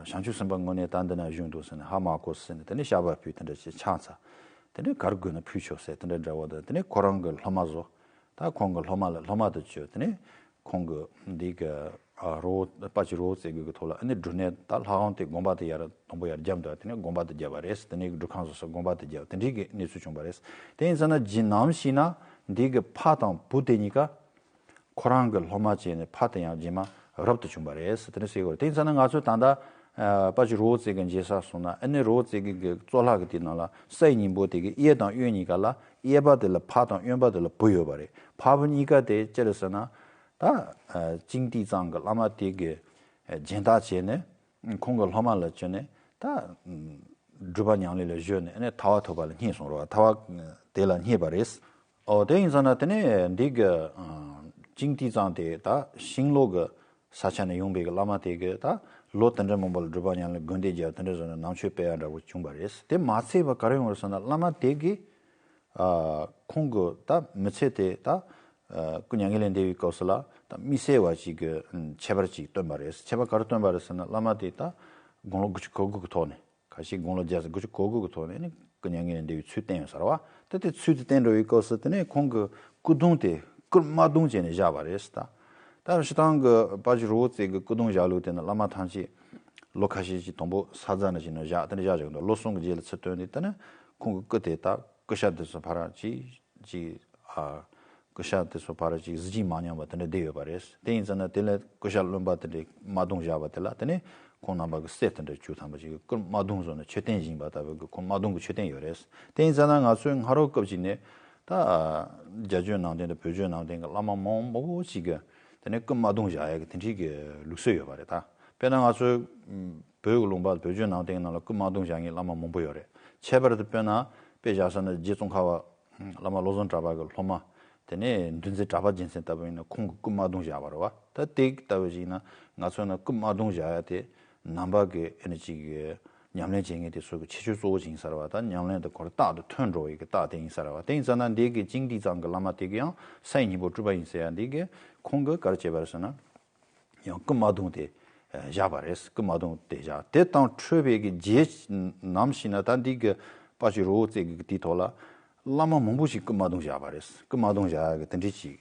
བྱང་ཆུབ་སེམས་དཔའ་དངོས་གནས་ད་འདི་ན་བཞུགས་འདུག་ཟེར་ནས་ཧ་མ་གོ་ཟེར་ནས་དེ་ནས་བཤགས་པ་ཕུལ་དེ་འདྲ་བྱས་ཕྱག་འཚལ། དེ་ནས་ག་རེ་དགོས་ན་ཕུལ་ཆོག་ཟེར་དེ་འདྲ་འདྲ་བོ་དང་། དེ་ནས་ཁོ་རང་གི་སློབ་མ་བཟོ། ད་ཁོང་གི་སློབ་མ་ལ་སློབ་མ་དུ་བཅོས། དེ་ནས་ཁོང་གི་འདི་གི་ཨ་རི་བོ་དཔལ་གྱི་རི་བོ་རྩེ་དགུ་གི་ཐོག་ལ་ཨ་ནི་སྒྲུབ་གནས་ད་ལྷ་ཁང་དེ་དགོན་པ་དེ་ཡར་དང་པོ་ཡར་བརྒྱབ་འདུག་དེ་ནས་དགོན་པ་དེ་བརྒྱབ་པ་རེད། དེ་ནས་སྒྲུབ་ཁང་བཟོ་ས་དགོན་པ་དེ་བརྒྱབ། དེ་འདྲའི་གི་གནས་ཚུལ་བྱུང་བ་རེད། དེ་ཡིན་ཙང་ན་རྗེས་ནམ་ཞིག་ན་འདི་གི་ཕ་དང་བུ་དེ་གཉིས་ཀ་ཁོ་རང་གི་སློབ་མ་བྱས་ནས་ཕ་དེ་ཡང་རྗེས་མ་རབ་ཏུ་བྱུང་བ་རེད། དེ་འདྲ་ཟེར་གི་རེད། དེ་ཡིན་ཙང་ན་ང་ཚོས་ད་ལྟ་ཨ་དཔལ་གྱི་རི་བོ་རྩེ་དགུ་མཇལ་ས་སོང་ན་ཨ་ནི་རི་བོ་རྩེ་དགུ་གི་གཙུག་ལག་གི་དེ་ནང་ལ་ས་ཡི་སྙིང་པོ་དེ་གི་གཡས་དང་གཡོན་གཉིས་ཀ་ལ་གཡས་པ་དེ་ལ་ཕ་དང་གཡོན་པ་དེ་ལ་བུ་ཡོད་པ་རེད། ཕ་བུ་གཉིས་ཀ་དེ་ཅི་རེད་ཟེར་ན། ད་ཨ་ཅིང་ཏི་ཙང་གི་བླ་མ་དེ་གི་ཨ་སྦྱིན་བདག་བྱས་ནས་ཁོང་གི་སློབ་མ་ལ་བཅོལ་ནས་ད་ཨ་སྒྲུབ་པ་ཉམས་ལེན་ལ་གཞོལ་ནས་ཨ་ནི་ཐར་པ་ཐོབ་པ་ལ་བསྙེན་སོང་རེད་བ། ཐར་པ་དེ་ལ་བསྙེན་པ་རེད། ཨོ་དེ་ཡིན་ཙང་ན་དེ་ནས་འདི་གི་ཨ་ཅིང་ཏི་ཙང་དེ་ད་ཤིང་ལོ་གི་ས་ཆ་ནས་ཡོང་པའི་གི་བླ་མ་དེ་གི་ད་ལོ་དེ་འདྲ་མང་པོ་ལ་སྒྲུབ་པ་ཉམས་ལེན་དགོན་སྡེ་བརྒྱབ་དེ་འདྲ་བཟོ་ནས་ནང་ཆོས་སྤེལ་ཡ་འདྲ་བོ་བྱུང་བ་རེད། དེ་མ་ཚད་པ་ག་རེ་ཡོང་རེད་ཟེར་ན་བླ་མ་དེ་གི་ཨ་ཁོང་གི་ད་མི་ཚེ་དེ་ད་ཨ་སྐུ་མྱ་ངན་ལས་འདས་པའི་སྐབས་སུ་ལ་ད་དམིགས་བསལ་བ་ཅིག་གི་ཨ་ཁྱད་པར་ཅིག་སྟོན་པ་རེད། ཁྱད་པར་ག་རེ་སྟོན་པ་རེད་ཟེར་ན་བླ་མ་དེ་ད་དགུང་ལོ་དགུ་བཅུ་གོ་དགུ་གི་ཐོག་ནས། ཁ་ཤས་དགུང་ལོ་བརྒྱ་ཙམ་དགུ་བཅུ་གོ་དགུ་གི་ཐོག་ནས་ནི་སྐུ་མྱ་ངན་ལས་འདས་པའི་ཚུལ་བསྟན་ཡོད་ས་རེད་བ། ད་དེ་ཚུལ་དེ་བསྟན་འགྲོ་བའི་སྐབས་སུ་དེ་ནས་ཁོང་གི་སྐུ་གདུང་དེ་སྐུ་དམར་གདུང་བྱས་ནས་བཞག་པ་རེད་ད། ད་སྤྱིར་བཏང་གི་དཔལ་གྱི་རི་བོ་རྩེ་གི་སྐུ་གདུང་བཞག་ལུགས་དེ་ནི་བླ་མ་ཐམས་ཅད་ལོ་ཁ་ཤས་ཅིག་དང་པོ་ས་རྫ་ནང་བཞིན་ནས་བཞག་དེ་ནས་བཞག་བཞག་འདུག་ལོ་གསུམ་གྱི་རྗེས་ལ་ཚུར་བཏོན་ནས་དེ་ནས་ཁོང་གི་སྐུ་དེ་ད་སྐུ་ཤ་དེ་ཚོ་ཕར་ཅིག་ཅིག་ཨ། སྐུ་ཤ་དེ་ཚོ་ཕར་ཅིག་གཟི་བརྗིད་མ་ཉམས་པ་དེ་འདྲ་བསྡད་ཡོད་པ་རེད། དེ་ཡིན་ཙང་ན་དེ་ལས་སྐུ་ཤ་རློན་པ་དེ་འདྲའི་དམར་གདུང་བཞག་པ་དེ་ལ་དེ་ནས་ ཁོང་རྣམ་པ་གི་སྲས་དེ་འདྲ་བཅུ་ཐམ་པ་ཞིག་གིས་སྐུ་རྨ་གདུང་བཟོས་ནས་མཆོད་རྟེན་བཞེངས་པ་ལྟ་བུའི་གི་ཁོང་རྨ་གདུང་གི་མཆོད་རྟེན་ཡོད་རེད། དེ་ཡིན་ཙང་ན་ང་ཚོའི་སྔ་རབས་སྐབས་ཅིག་ནས་ད་རྒྱ་བརྒྱུད་ནང་བསྟན་དང་བོད་བརྒྱུད་ནང་བསྟན་གྱི་བླ་མ་མང་པོ་ཞིག་གིས་དེ་ནས་སྐུ་རྨ་གདུང་བཞག་ཡ་གི་དེ་འདྲའི་གི་ལུགས་སྲོལ་ཡོད་པ་རེད་ད། དཔེར་ན་ང་ཚོའི་བོད་ཀྱི་ལུང་པ་བོད་བརྒྱུད་ནང་བསྟན་གྱི་ནང་ལ་སྐུ་རྨ་གདུང་བཞག་མཁན་བླ་མ་མང་པོ་ཡོད་རེད། ཁྱད་པར་དུ་དཔེར་ན་དཔེ་བཞག་ས་ན་རྗེ་ཙོང་ཁ་པ་བླ་མ་བློ་བཟང་གྲགས་པ་གི་སློབ་མ། དེ་ནས་འདུལ་འཛིན་གྲགས་པ་རྒྱལ་མཚན་ལྟ་བུ་ཡིན་ན་ཁོང་གི་སྐུ་རྨ་གདུང་བཞག་པ་རེད་བ། ད་དེ་ལྟ་བུ་ཞིག་ཡིན་ན་ང་ཚོ་ན་སྐུ་རྨ་གདུང་བཞག་ཡ་དེ་ནང་པ་གི་ཨེ་ནི་ཅིག་གི་ཉམས་ལེན་བྱེད་མཁན་དེ་ཚོ་གི་ཁྱད་ཆོས་གཙོ་བོ་ཅིག་ཡིན་ས་རེད་བ། ད་ཉམས་ལེན་དེ་ཁོ་རང་རྟག་ཏུ་ཐོན་འགྲོ་བའི་གི་རྟགས་དེ་ཡིན་ས་རེད་བ། དེ་ཡིན་ཙང་ན་འདི་གི་ཅིང་ཏི་ཙང་གི་བླ་མ་དེ་གི་ཡང་ས་ཡི་སྙིང་པོ་སྤྲུལ་པ་ཡིན་ཟེར་ཡ་འདི་གི་ཁོང་གི་ག་རེ་བྱས་པ་རེད་ཟེར་ན། ཡང་སྐུ་རྨ་གདུང་དེ་བཞག་པ་རེད། སྐུ་རྨ་གདུང་དེ་བཞག་དེ་དང་འཕྲོས་པའི་གི་རྗེས་ནམ་ཞིག་ན་ད་འདི་གི་དཔལ་གྱི་རི་བོ་རྩེ་རྒེད་འདིའི་ཐོག་ལ་བླ་མ་མང་པོ་ཞིག་སྐུ་རྨ་གདུང་བཞག་པ་རེད། སྐུ་རྨ་གདུང་བཞག་གི་དེ་འདྲའི་ཅིག་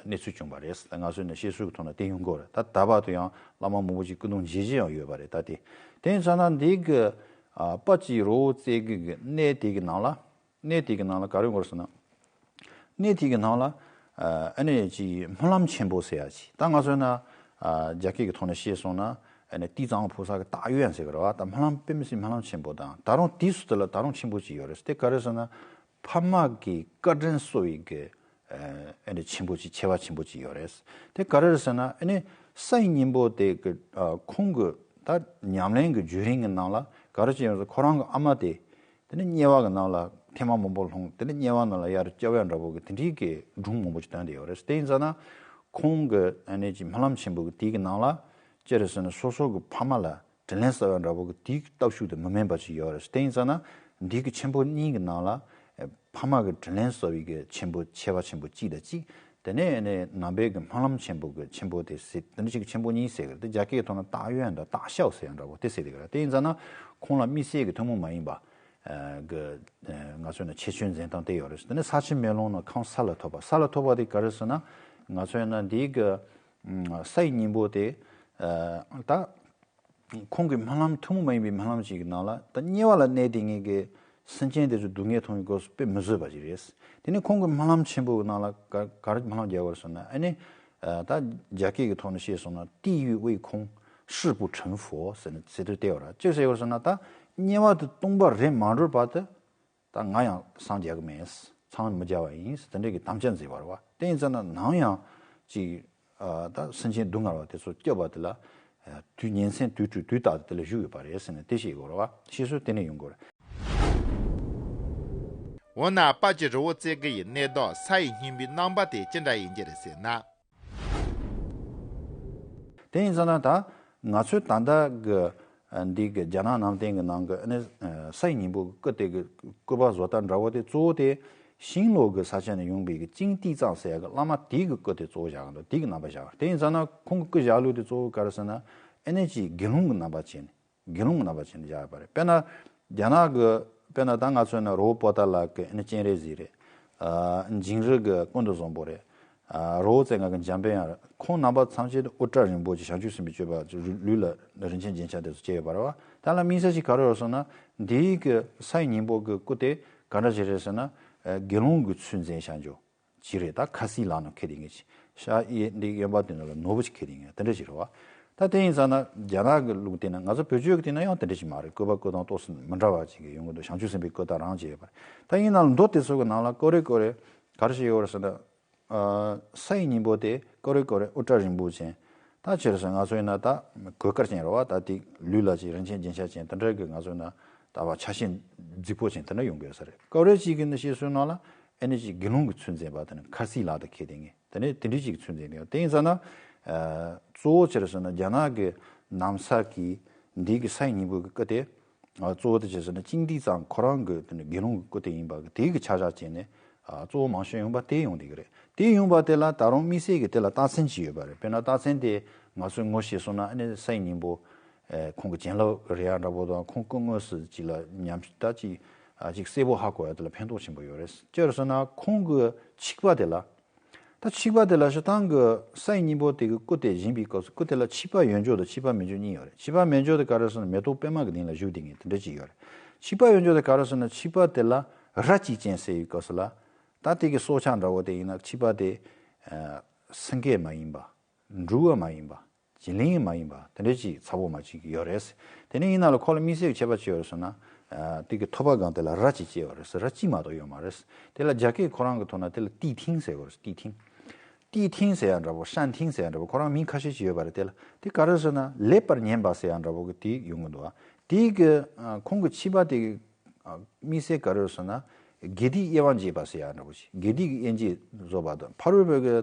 གནས་ཚུལ་བྱུང་བ་རེད། ང་ཚོས་ནི་བཤད་སྲོལ་གི་ཐོག་ན་དེ་ཡོང་གི་རེད། ད་ད་བར་དུ་ཡང་བླ་མ་མང་པོ་ཞིག་སྐུ་གདུང་བཞེས་བཞེས་ཡང་ཡོད་པ་རེད། ད་དེ་དེ་ཡིན་ཙང་ན་འདི་གི་དཔལ་གྱི་རི་བོ་རྩེ་རྒེད་གི་གནས་དེ་གི་ནང་ལ། གནས་དེ་གི་ནང་ལ་ག་རེ་ཡོད་ཟེར་ན། གནས་དེ་གི་ནང་ལ་ཨ་ནི་ཅིག་སྨོན་ལམ་ཆེན་པོ་ཟེར་ཡ་ཅིག་ད་ང་ཚོ་ན་རྒྱ་སྐད་ཀྱི་ཐོག་ནས་བཤད་སོང་ན་ཨ་ནི་ཏི་ཙང་ཕུ་སག་གི་ཏཱ་ཡོན་ཟེར་གི་རེད་བ། ད་སྨོན་ལམ་དཔེ་མི་སྲིད་སྨོན་ལམ་ཆེན་པོ་དང་ད་རུང་དེའི་སུ་དེ་ལ་ད་རུང་ཆེན་པོ་ཅིག་ཡོད་རེད། དེ་ག་རེ་ཟེར་ན་ཕ་མ་གི་བཀའ་དྲིན་གསོ་བའི་གི་ཨ་ནི་ཆེན་པོ་ཅིག་ཆེ་བ་ཆེན་པོ་ཅིག་ཡོད་རེད། དེ་ག་རེ་རེད་ཟེར་ན་ཨ་ནི་ས་ཡི་སྙིང་པོ་དེ་གི་ཁོང་གི་ད་ཉམས་ལེན་གི་བརྒྱུད་རིམ་གི་ནང་ལ་ག་རེ་ཅིག་ཡོད་ཟེར་ཁོ་རང་གི་ཨ་མ་དེ། དེ་ནས་དམྱལ་བ་གི་ནང་ལ་ཐེངས་མ་མང་པོ་ལྷུང་། དེ་ནས་དམྱལ་བ་ནང་ལ་ཡར་བསྐྱབ་ཡ་འདྲ་པོ་གི་དེ་འདྲའི་གི་སྒྲུང་མང་པོ་ཅིག་བཏོན་བསྡད་ཡོད་རེད། དེ་ཡིན་ཙང་ན་ཁོང་གི་ཨ་ནི་ཅིག་སྨོན་ལམ་ཆེན་པོ་གི་དེའི་གི་ནང་ལ་ཅི་རེད་ཟེར་ན་སོ་སོ་གི་ཕ་མ་ལ་དྲིན་ལན་གསབ་ཡ་འདྲ་པོ་གི་དེའི་གི་སྟོབས་ཤུགས་དེ་མི་དམན་པ་ཅིག་ཡོད་རེད། དེ་ཡིན་ཙང་ན་འདི་གི་ཆེན་པོ་གཉིས་གི་ནང་ལ་ཨེ་ཕ་མ་གི་དྲིན་ལན་གསབ་པའི་གི་ཆེན་པོ་ཆེ་བ་ཆེན་པོ་གཅིག་དང་གཅིག་དེ་ནས་ཨ་ནི་ནང་པའི་གི་སྨོན་ལམ་ཆེན་པོ་གི་ཆེན་པོ་དེ་ཟེར་དེ་འདྲ་ཅིག་ཆེན་པོ་གཉིས་ཟེར་གི་རེད། དེ་རྒྱ་སྐད་ཐོག་ན་ཏཱ་ཡོན་དང་ཏཱ་ཤའོ་ཟེར་ཡ་འདྲ་པོ་དེ་ཟེར་གི་རེད། དེ་ཡིན་ཙང་ན་ཁོང་ལ་དམིགས་བསལ་གི་ཐུན་མོང་མ་ཡིན་པ། ཨ་གི་ཨ་ང་ཚོས་ནི་ཁྱད་ཆོས་འཛིན་སྟངས་དེ་ཡོད་རེད། དེ་ནས་ས་ཆེན་མེ་ལོང་ནི་ཁམས་ས་ལ་ཐོབ་པ། ས་ལ་ཐོབ་པ་དེ་ག་རེད་ཟེར་ན་ང་ཚོས་ན་འདིའི་གི་ཨ་ས་ཡི་སྙིང་པོ་དེ་ཨ་ད་ཁོང་གི་སྨོན་ལམ་ཐུན་མོང་མ་ཡིན་པའི་སྨོན་ལམ་ཞིག་གི་ནང་ལ་ད་དམྱལ་བ་ལ་གནས་བསྡད་མཁན་གི་སེམས་ཅན་དེ་ཚོའི་སྡུག་བསྔལ་མཐོང་བའི་སྐབས་སུ་དཔེ་མི་བཟོད་པ་ཞིག་རེད། དེ་ནས་ཁོང་གི་སྨོན་ལམ་ཆེན་པོ་གི་ནང་ལ་ག་ག་རེ་སྨོན་ལམ་རྒྱག་པ་རེད་ཟེར་ན་ཨ་ནི། ཨ་ད་རྒྱ་སྐད་ཀྱི་ཐོག་ནས་བཤད་སོང་ན་地狱未空，誓不成佛ཟེར་ནས་ཟེར་དུས་བལྟས་པ་ར་ཅི་ཟེར་བ་ཟེར་ན་ད་དམྱལ་བ་དུ་སྟོང་པ་རེད་མ་འགྲོ་བར་དུ་ད་ང་ཡང་སངས་རྒྱ་གི་མེད། སངས་མི་རྒྱ་བ་ཡིན་ཟེར་དེ་འདྲ་གི་དམ་བཅའ་མཛད་པ་རེད་བ། དེ་ཡིན་ཙང་ན་ནམ་ཡང་ཅིག་ཨ་ད་སེམས་ཅན་སྡུག་བསྔལ་བ་དེ་ཚོ་སྐྱོབ་པ་དེ་ལ་ཨ་དུས་ཉིན་མཚན་དུས་དྲུག་དུས་རྟག་ཏུ་དེ་ལ་བཞུགས་ཡོད་པ་རེད་ཟེར་ནས་དེ་བཤད་དགོས་རེད་བ། བཤད་སྲོལ་དེ་ནས་ཡོང་དགོས་རེད། འོ་ན་དཔལ་གྱི་རི་བོ་རྩེ་དགུ་ཡི་གནས་བདག་ས་ཡི་སྙིང་པོའི་རྣམ་པ་དེ་ཅི་འདྲ་ཡིན་གྱི་རེད་ཟེར་ན། དེ་ཡིན་ཙང་ན་ད་ང་ཚོའི་ད་ལྟ་གི་འདི་གི་རྒྱ་ནག་ནང་བསྟན་གི་ནང་གི་ཨ་ནི་ས་ཡི་སྙིང་པོ་གི་སྐུ་དེ་གི་སྐུ་པར་བཟོ་ལྟ་འདྲ་བོ་དེ་གཙོ་བོ་དེ་ཤིང་ལོ་གི་ས་ཆ་ནས་ཡོང་བའི་གི་ཅིང་ཏི་ཙང་ཟེར་ཡ་གི་བླ་མ་དེ་གི་སྐུ་དེ་གཙོ་བོ་བཞག་གི་འདུག་དེ་གི་རྣམ་པ་བཞག་དེ་ཡིན་ཙང་ན་ཁོང་གི་སྐུ་བཞག་ལུགས་དེ་གཙོ་བོ་ག་རེ་ཟེར་ན་ཨ་ནི་ཅིག་དགེ་སློང་གི་རྣམ་པ་བྱས་ནས། དགེ་སློང་གི་རྣམ་པ་ཅན་དུ་བཞག་ཡོད་པ་རེད། དཔེར་ན་རྒྱ་ནག་གི་དཔེར་ན་ད་ང་ཚོ་ནི་རི་བོ་པོ་ཏཱ་ལ་གི་ཨ་ནི་སྤྱན་རས་གཟིགས་རེད། ཨ་འཇིང་རི་གི་ཀུན་ཏུ་བཟང་པོ་རེད། ཨ་རི་བོ་རྩེ་ལྔ་གི་འཇམ་དཔལ་དབྱངས་རེད། ཁོང་རྣམ་པ་ཐམས་ཅད་དུ་དབུ་སྐྲ་རིང་པོ་ཅིག་བྱང་ཆུབ་སེམས་དཔའི་སྤྱོད་པ་ལུས་ལ་རིན་ཆེན་རྒྱན་ཆ་དེ་ཚོ་བཅས་ཡོད་པ་རེད་བ། ད་ལ་དམིགས་བསལ་ཅིག་ག་རེ་ཡོད་སོང་ན་འདིའི་གི་ས་ཡི་སྙིང་པོ་གི་སྐུ་དེ་ག་འདྲ་ཞིག་རེད་ཟེར་ན་ཨ་དགེ་སློང་གི་ཚུལ་འཛིན་བྱ་འཇུག་ཅི་རེད། ད་ཁ་སིའི་ལག་ན་འཁྱེར་བསྡད་མཁན་ཅིག་ཤ་ཡི་འདི་གཡོན་པ་དེ་ནང་ལ་ནོར་བུ་ཅིག་འཁྱེར་བསྡད་མཁན་དེ་འདྲ་ཞིག་རེད་བ། ད་དེ་ཡིན་ཙང་ན་རྒྱ་ནག་གི་ལུགས་བལྟས་ན་ང་ཚོ་བོད་བརྒྱུད་ཀྱི་བལྟས་ན་ཡང་དེ་འདྲ་ཞིག་མ་རེད། སྐུ་པར་བརྐོས་སྟངས་ཏོག་ཙམ་མི་འདྲ་བ་ཅིག་གི་ཡོང་གི་འདུག་བྱང་ཆུབ་སེམས་དཔའི་སྐུ་དར་རང་བྱས་ཡོད་པ་རེད། ད་ཡིན་ནའང་མདོ་དེ་ཚོ་གི་ནང་ལ་ཀོ་རེ་ཀོ་རེ་ག་རེ་ཞིག་ཡོད་རེད་ཟེར་ན། ཨ་ས་ཡི་སྙིང་པོ་དེ་ཀོ་རེ་ཀོ་རེ་དབུ་སྐྲ་རིང་པོ་ཅན། ད་ཅི་རེད་ཟེར་ན་ང་ཚོ་ཡིན་ན་ད་གོས་དཀར་ཅན་རེད་བ། ད་དེ་ལུས་ལ་ཅིག་རིན་ཆེན་རྒྱན་ཆ་ཅན་དེ་འདྲ་གི་ང་ཚོ་ཡིན་ན་ད་བ་ཆ་ཤས་རྫིག་པོ་ཅན་དེ་འདྲ་ཡོང་གི་ཡོད་ས་རེད། ཀོ་རེ་གཅིག་གི་ནི་བཤད་སྲོལ་ནང་ལ་ཨ་ནི་ཅིག་དགེ་སློང་གི་ཚུལ་འཛིན་པ་དེ་ནི་ཁ་སིའི་ལག་ཏུ་འཁྱེར་བསྡད་མཁན་དེ་ནི་དེ་འདྲའི་ཅིག་ཚུལ་འཛིན་ཡོད། དེ་ཡིན་ཙང་ན་ཨ་གཙོ་བོ་ཅི་རེད་ཟེར་ན་རྒྱ་ནག་གི་ནམ་ས་གི་འདི་གི་ས་ཡི་སྙིང་པོ་གི་སྐུ་དེ། ཨ་གཙོ་བོ་དེ་བྱས་ཟེར་ན་ཅིང་ཏི་ཙང་ཁོ་རང་གི་དེ་ནི་དགེ་སློང་གི་སྐུ་དེ་ཡིན་པ་གི་དེ་གི་ཆ་བཞག་བྱས་ནས་ཨ་གཙོ་བོ་མང་ཤོས་ཡོང་པ་དེ་ཡོང་བསྡད་ཀྱི་རེད། དེ་ཡོང་པ་དེ་ལ་ད་རུང་དམིགས་བསལ་གྱི་དེ་ལ་རྟགས་མཚན་ཅིག་ཡོད་པ་རེད། དཔེར་ན་རྟགས་མཚན་དེ་ང་ཚོས་ངོ་ཤེས་སོང་ན་ཨ་ནི་ས་ཡི་སྙིང་པོ་ཨེ་ཁོང་གི་བྱིན་རླབས་རེད་ཡ་འདྲ་པོ་དང་ཁོང་སྐུ་དངོས་སུ་ཅིག་ལ་ཉམས་ད་ཅིག་ཨ་ཅིག་གསལ་པོ་ཧ་གོ་ཡ་དེ་ལ་ཕན་ཐོགས་ཆེན་པོ་ཡོད་རེད། ཅི་རེད་ཟེར་ན་ཁོང་གི་ཆིག་པ་དེ་ལ། ད་ཆིག་པ་དེ་ལ་སྤྱིར་བཏང་གི་ས་ཡི་སྙིང་པོ་དེ་གི་སྐུ་དེ་བཞེངས་པའི་སྐབས་སུ་སྐུ་དེ་ལ་ཆིག་པ་ཡོན་ཆབ་དང་ཆིག་པ་མེ་ཆབ་གཉིས་ཡོད་རེད། ཆིག་པ་མེ་ཆབ་དེ་ག་རེ་ཟེར་ན་མེ་ཏོག་པད་མ་གི་སྟེང་ལ་བཞུགས་བསྡད་མཁན་དེ་འདྲ་ཅིག་ཡོད་རེད། ཆིག་པ་ཡོན་ཆབ་དེ་ག་རེ་ཟེར་ན་ཆིག་པ་དེ་ལ་རྭ་གཅིག་ཅན་ཟེར་བའི་སྐབས་སུ་ལ་ད་དེ་གི་སྲོག་ཆགས་འདྲ་བོ་དེ་ཡིན་ན་ཆིག་པ་དེ་ཨ་སེང་གེ་མ་ཡིན་པ། འབྲི་བ་མ་ཡིན་པ། བྱིན་ལེན་མ་ཡིན་པ་དེ་འདྲ་ཅིག་ཚ་པོ་མ་ཅིག་ཡོད་རེད། དེ་ནས་ཡིན་ན་ལ་ཁོ་ལ་དམིགས་བསལ་གྱི་ཁྱད་པར་ཅི་ཡོད་རེད་ཟེར་ན། ཨ། དེ་གི་ཐོད་པ་སྒང་དེ་ལ་རྭ་གཅིག་སྐྱེས་པ་རེད་ཟེར། རྭ་གཅིག་མ་གཏོགས་ཡོད་མ་རེད། དེ་ལ་རྒྱ་སྐད་ཁོ་རང་གི་ཐོག་ན་དེ་ལ་ཏིའི་ཐིང་ཟེར་བ་རེད། ཏིའི་ཐིང་། ཏིའི་ཐིང་ཟེར་ཡ་འདྲ་པོ། ཧྲན་ཐིང་ཟེར་ཡ་འདྲ་པོ། ཁོ་རང་མིང་ཁ་ཤས་ཅིག་ཡོད་པ་རེད། དེ་ལ་དེ་ག་རེ་ཟེར་ན་ལེགས་པར་ཉན་པ་ཟེར་ཡ་འདྲ་པོ་གི་དེ་ཡོང་གི་འདུག་ཨ། དེ་གི་ཨ། ཁོང་གི་ཕྱི་པ་དེ་གི་ཨ། དམིགས་བསལ་ག་རེ་ཟེར་ན། དགེ་སྡིག་དབྱེ་བ་འབྱེད་པ་ཟེར་ཡ་འདྲ་པོ་ཞིག་དགེ་སྡིག་གི་དབྱེ་འབྱེད་བཟོ་བ་དང་། ཕ་རོལ་པོ་གི་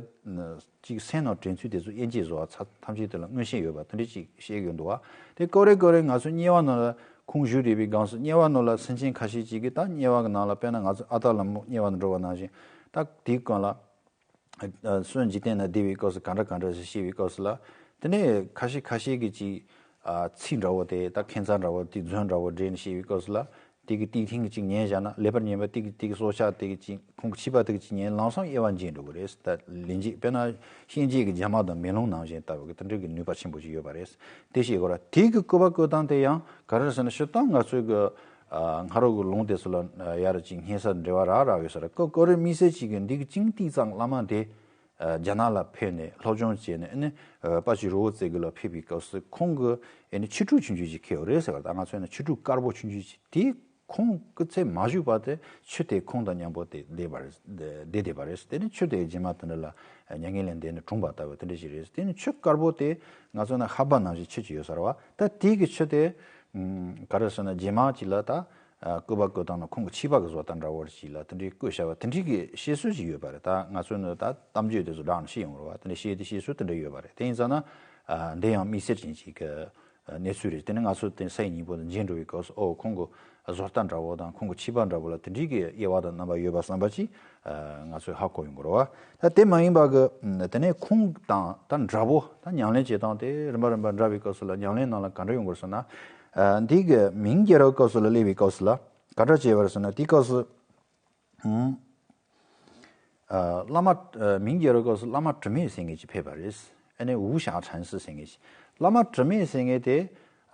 ཅིག་སེམས་ནང་དྲན་ཚུལ་དེ་ཚོ་དབྱེ་འབྱེད་བཟོ་བ་ཚ་ཐམས་ཅད་དེ་ལ་མངོན་ཤེས་ཡོད་པ་དེ་འདྲ་ཅིག་བཤད་ཀྱི་འདུག་བ། དེ་ཀོ་རེ་ཀོ་རེ་ང་ཚོ་དམྱལ་བ་ནང་ལ་ཁོང་བཞུགས་བསྡད་པའི་སྒང་སུ་དམྱལ་བ་ནང་ལ་སེམས་ཅན་ཁ་ཤས་ཅིག་གིས་ད་དམྱལ་བ་གི་ནང་ལ་དཔེར་ན་ང་ཚོ་ཨ་སྟག་ལྷ་མོ་དམྱལ་བ་ནང་འགྲོ་བ་ནང་བཞིན། ད་དེའི་སྒང་ལ་ཨ། སོན་འཇིག་རྟེན་ན་བསྡད་པའི་སྐབས་སུ་ག་འདྲ་ག་འདྲ་ཞིག་བཤད་པའི་སྐབས་སུ་ལ། དེ་ནས་ཁ་ཤས་ཁ་ཤས་ཀྱིས་ཅིག་ཨ། ཚིག་འདྲ་བོ་དེ་ད་ཁྱད་མཚར་འདྲ་བོ་དེ་རྫུན་འདྲ་བོ་འདྲེན་བཤད་པའི་སྐབས་སུ་ལ། དེ་གི་ཏིའི་ཐིང་གི་ཅིག་ཉན་བཞག་ན། ལེགས་པར་ཉན་པ་དེ་གི་དེ་གི་སྲོག་ཆགས་དེ་གི་ཅིག་ཁོང་གི་ཕྱི་པ་དེ་གི་ཅིག་ཉན། ལམ་སང་དབྱེ་བ་འབྱེད་འགྲོ་གི་རེད། ད་ལན་འཇིགས་དཔེར་ན་ཤན་འབྱེད་ཀྱི་རྒྱ་མ་དང་མེ་ལོང་ནང་བཞིན་ལྟ་བུ་གི་དེ་འདྲ་གི་ནུས་པ་ཆེན་པོ་ཞིག་ཡོད་པ་རེད། དེ་ཤེས་དགོས་ར། དེ་གི་བཀོད་པ་བཀོད་སྟངས་དེ་ཡང་ག་རེ་ཟེར་ན། སྤྱིར་བཏང་ང་ཚོའི་གི་ཨ། སྔ་རོལ་གི་ལུང་དེ་ཚོ་ལ་ཡར་ཅིག་སྙན་ས་འབྲེལ་བ་རག་རག་ཡོད་ས་རེད། ཀོ་ཀོ་རེ་དམིགས་བསལ་ཅིག་གི་འདི་གི་ཅིང་ཏིའི་ཙང་བླ་མ་དེ་ཨ། རྒྱ་ནག་ལ་ཕེབས་ནས་སློབ་སྦྱོང་བྱས་ནས། ཨ་ནི་ཨ། དཔའ་བརྟུལ་རི་བོ་རྩེ་རྒོད་ལ་ཕེབས་པའི་སྐབས་སུ་ཁོང་གི་ཨ་ནི་ཆོས་དྲུག་ཆུང་ཆུང་ཅིག་ཁེལ་བ་རེད་ཟེར་བ། ད་ང་ཚོས་ན་ཆོས་དྲུག་དཀར་པོ་ཆུང་ཆུང་ཅིག་དེ། ཁོང་སྐུ་ཚེ་མ་བཞུགས་བར་དུ་ཆུ་དེ་ཁོང་དང་མཉམ་པོ་དེ་བསྡད་པ་རེད། བསྡད་བསྡད་པ་རེད། དེ་ནི་ཆུ་དེ་རྗེས་མ་དེ་འདྲ་ལ་མྱ་ངན་ལས་འདས་ནས་གྲོངས་པ་ལྟ་བུ་དེ་འདྲ་ཞིག་རེད། དེ་ནི་ཆུ་དཀར་པོ་དེ་ང་ཚོ་ན་ཧ་པ་ནང་བཞིན་ཆུ་ཅིག་ཡོད་ས་རེད་བ། ད་དེ་གི་ཆུ་དེ་ཨ། ག་རེ་ཟེར་ན། རྗེས་མ་ཅིག་ལ་ད་ཨ། བཀོད་པ་བཀོད་སྟངས་ན་ཁོང་གི་ཕྱི་པ་གི་བཟོ་ལྟ་འདྲ་བོ་ཞིག་ལ་དེ་འདྲའི་བཀོད་བཞག་པ་དེ་འདྲའི་གི་བཤད་སྲོལ་ཞིག་ཡོད་པ་རེད། ད་ང་ཚོ་ནི་ད་གཏམ་རྒྱུད་དེ་ཚོ་བསྒྲགས་ནས་བཤད་ཡོང་རེད་བ། དེ་འདྲ་བཤད་དེ་བཤད་སྲོལ་དེ་འདྲ་ཡོད་པ་རེད། དེ་ཡིན་ཙང་ན་ཨ། འདི་ཡང་དམིགས་བསལ་ཅན་ཞིག་གི་གནས་ཚུལ་རེད། དེ་ནི་ང་ཚོ་དེ་ས་ཡི་ཉིན་པོ་དང་མཇལ་འགྲོ་བའི་སྐབས་སུ། ཨོ། ཁོང་གི་བཟོ་ལྟ་འདྲ་བོ་དང་ཁོང་གི་ཕྱི་པ་འདྲ་བོ་ལ་དེ་འདྲའི་གི་དབྱེ་བ་དང་རྣམ་པ་ཡོད་པ་བསམ་པ་ཅིག་ཨ། ང་ཚོས་ཧ་གོ་ཡོང་གི་རེད་བ། ད་དེ་མ་ཡིན་པ་གི་དེ་ནས་ཁོང་དང་ད་འདྲ་བོ། ད་ཉམས་ལེན་བྱེད་སྟངས་དེ་རིམ་པ་རིམ་པ་འདྲ་བའི་སྐབས་སུ་ལ་ཉམས་ལེན་ནང་ལ་ག་འདྲ་ཡོང་གི་རེད་ཟེར་ན། ཨ། འདི་གི་མིང་རྒྱལ་རབས་སྐབས་སུ་ལ་སླེབས་པའི་སྐབས་སུ་ལ་ག་འདྲ་བྱས་པ་རེད་ཟེར་ན། དེའི་སྐབས་སུ། ཨང་། ཨ། བླ་མ། ཨ། མིང་རྒྱལ་རབས་སྐབས་སུ་བླ་མ་དྲི་མེད་ཟེར་མཁན་ཅིག་ཕེབས་པ་རེད། ཨ་ནི་ཝུ་ཞ་ཁྲན་སི་ཟེར་མཁན་ཅིག་བླ་མ་དྲི་མེད་ཟེར་མཁན་དེ།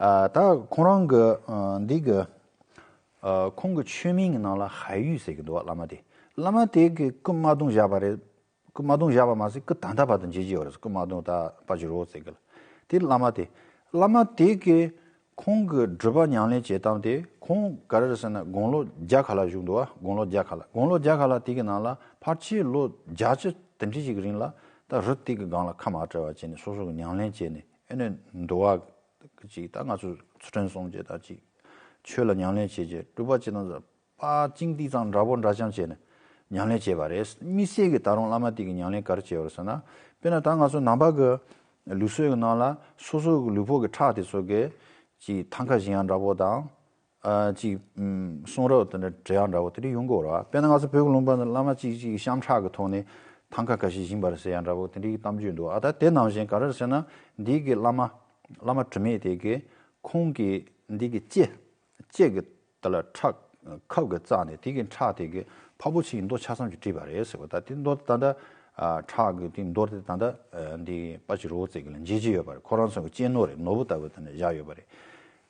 ཨ། ད་ཁོང་རང་གི་ཨ། འདི་གི་ཨ། ཁོང་གི་ཆོས་མིང་གི་ནང་ལ་ཧའི་ཡུས་ཟེར་གི་འདུག་བ། བླ་མ་དེ། བླ་མ་དེ་གི་སྐུ་མ་བརྡུངས་བཞག་པ་རེད། སྐུ་མ་བརྡུངས་བཞག་པ་མ་ཟད་སྐུ་ད་ལྟ་བར་དུ་མཇལ་གྱི་ཡོད་རེད། སྐུ་མ་བརྡུངས། ད་དཔའ་བརྟུལ་རི་བོ་རྩེ་རྒོད་ལ། དེ་བླ་མ་དེ། བླ་མ་དེ་གི་ཁོང་གི་སྒྲུབ་པ་ཉམས་ལེན་བྱེད་སྟངས་དེ། ཁོང་ག་རེ་རེད་ཟེར་ན། དགུང་ལོ་བརྒྱ་ཁ་ལ་བཞུགས་འདུག་བ། དགུང་ལོ་བརྒྱ་ཁ་ལ། དགུང་ལོ་བརྒྱ་ཁ་ལ་དེ་གི་ནང་ལ་ཕལ་ཆེར་ལོ་བརྒྱད་ཅུ་དེ་འདྲ་ཞིག་གི་རིང་ལ་ད་རི་དེ་གི་སྒང་ལ་ཁ་མ་བྲལ་བ་བྱས་ནས་སོ་སོ་གི་ཉམས་ལེན་བྱས་ནས། ཨ་ནི་འདུལ་བ་ཅིག་ད་ང་ཚོ་ཚུལ་ཁྲིམས་སྲུང་བྱས། ད་ཅིག་ཆོས་ལ་ཉམས་ལེན་བྱས་བྱས། སྒྲུབ་པ་བྱེད་སྟངས་པ་ཅིང་ཏིའི་ཙང་འདྲ་པོ་འདྲ་རྐྱང་བྱས་ནས་ཉམས་ལེན་བྱས་པ་རེད། དམིགས་བསལ་གྱི་ད་རུང་བླ་མ་དེ་གི་ཉམས་ལེན་ག་རེ་བྱས་པ་རེད་ཟེར་ན། དཔེར་ན་ད་ང་ཚོ་ནང་པ་གི་ལུགས་སྲོལ་གྱི་ནང་ལ་སོ་སོ་གི་ལུས་པོ་གི་ཁྲག་དེ་ཚོ་གི་ཅིག་ཐང་ཀ་བཞེངས་ཡ་འདྲ་པོ་དང་། ཨ། ཅིག་ཨམ། གསུང་རབ་དེ་འདྲ་འབྲི་ཡ་འདྲ་པོ་དེ་འདྲ་ཡོང་གི་ཡོད་རེད་བ། དཔེར་ན་ང་ཚོ་བོད་ཀྱི་ལུང་པ་ནང་བླ་མ་གཅིག་གཅིག་གཤམ་ཁྲག་གི་ཐོག་ནས་ཐང་ཀ་འགའ་ཞིག་བཞེངས་པ་རེད་ཟེར་ཡ་འདྲ་པོ་དེ་འདྲའི་གཏམ་རྒྱུད་འདུག་ཨ། ད་དེ་ནང་བཞིན་ག་རེ་རེད་ཟེར་ན། འདི་གི་བླ་མ། བླ་མ་དྲི་མེད་དེ་གི་ཁོང་གི་འདི་གི་ལྕེ། ལྕེ་གི་དེ་ལ་ཁྲག་ཁབ་གི་བཙགས་ནས་དེ་གི་ཁྲག་དེ་གི་ཕ་བུ་ཆེའི་མདོ་ཆ་ཚང་ཅིག་བྲིས་པ་རེད་ཟེར་བ། ད་དེ་མདོ་ད་ལྟ་ཨ། ཁྲག་གི་དེ་མདོ་དེ་ད་ལྟ་ཨ། འདི་དཔའ་བརྟུལ་རི་བོ་རྩེ་རྒོད་ལ་མཇལ་རྒྱུ་ཡོད་པ་རེད། ཁོ་རང་ཚོ་གི་གཅེས་ནོར་རེད། ནོར་བུ་ལྟ་བུ་དེ་འདྲ་བཞག་ཡོད་པ་རེད།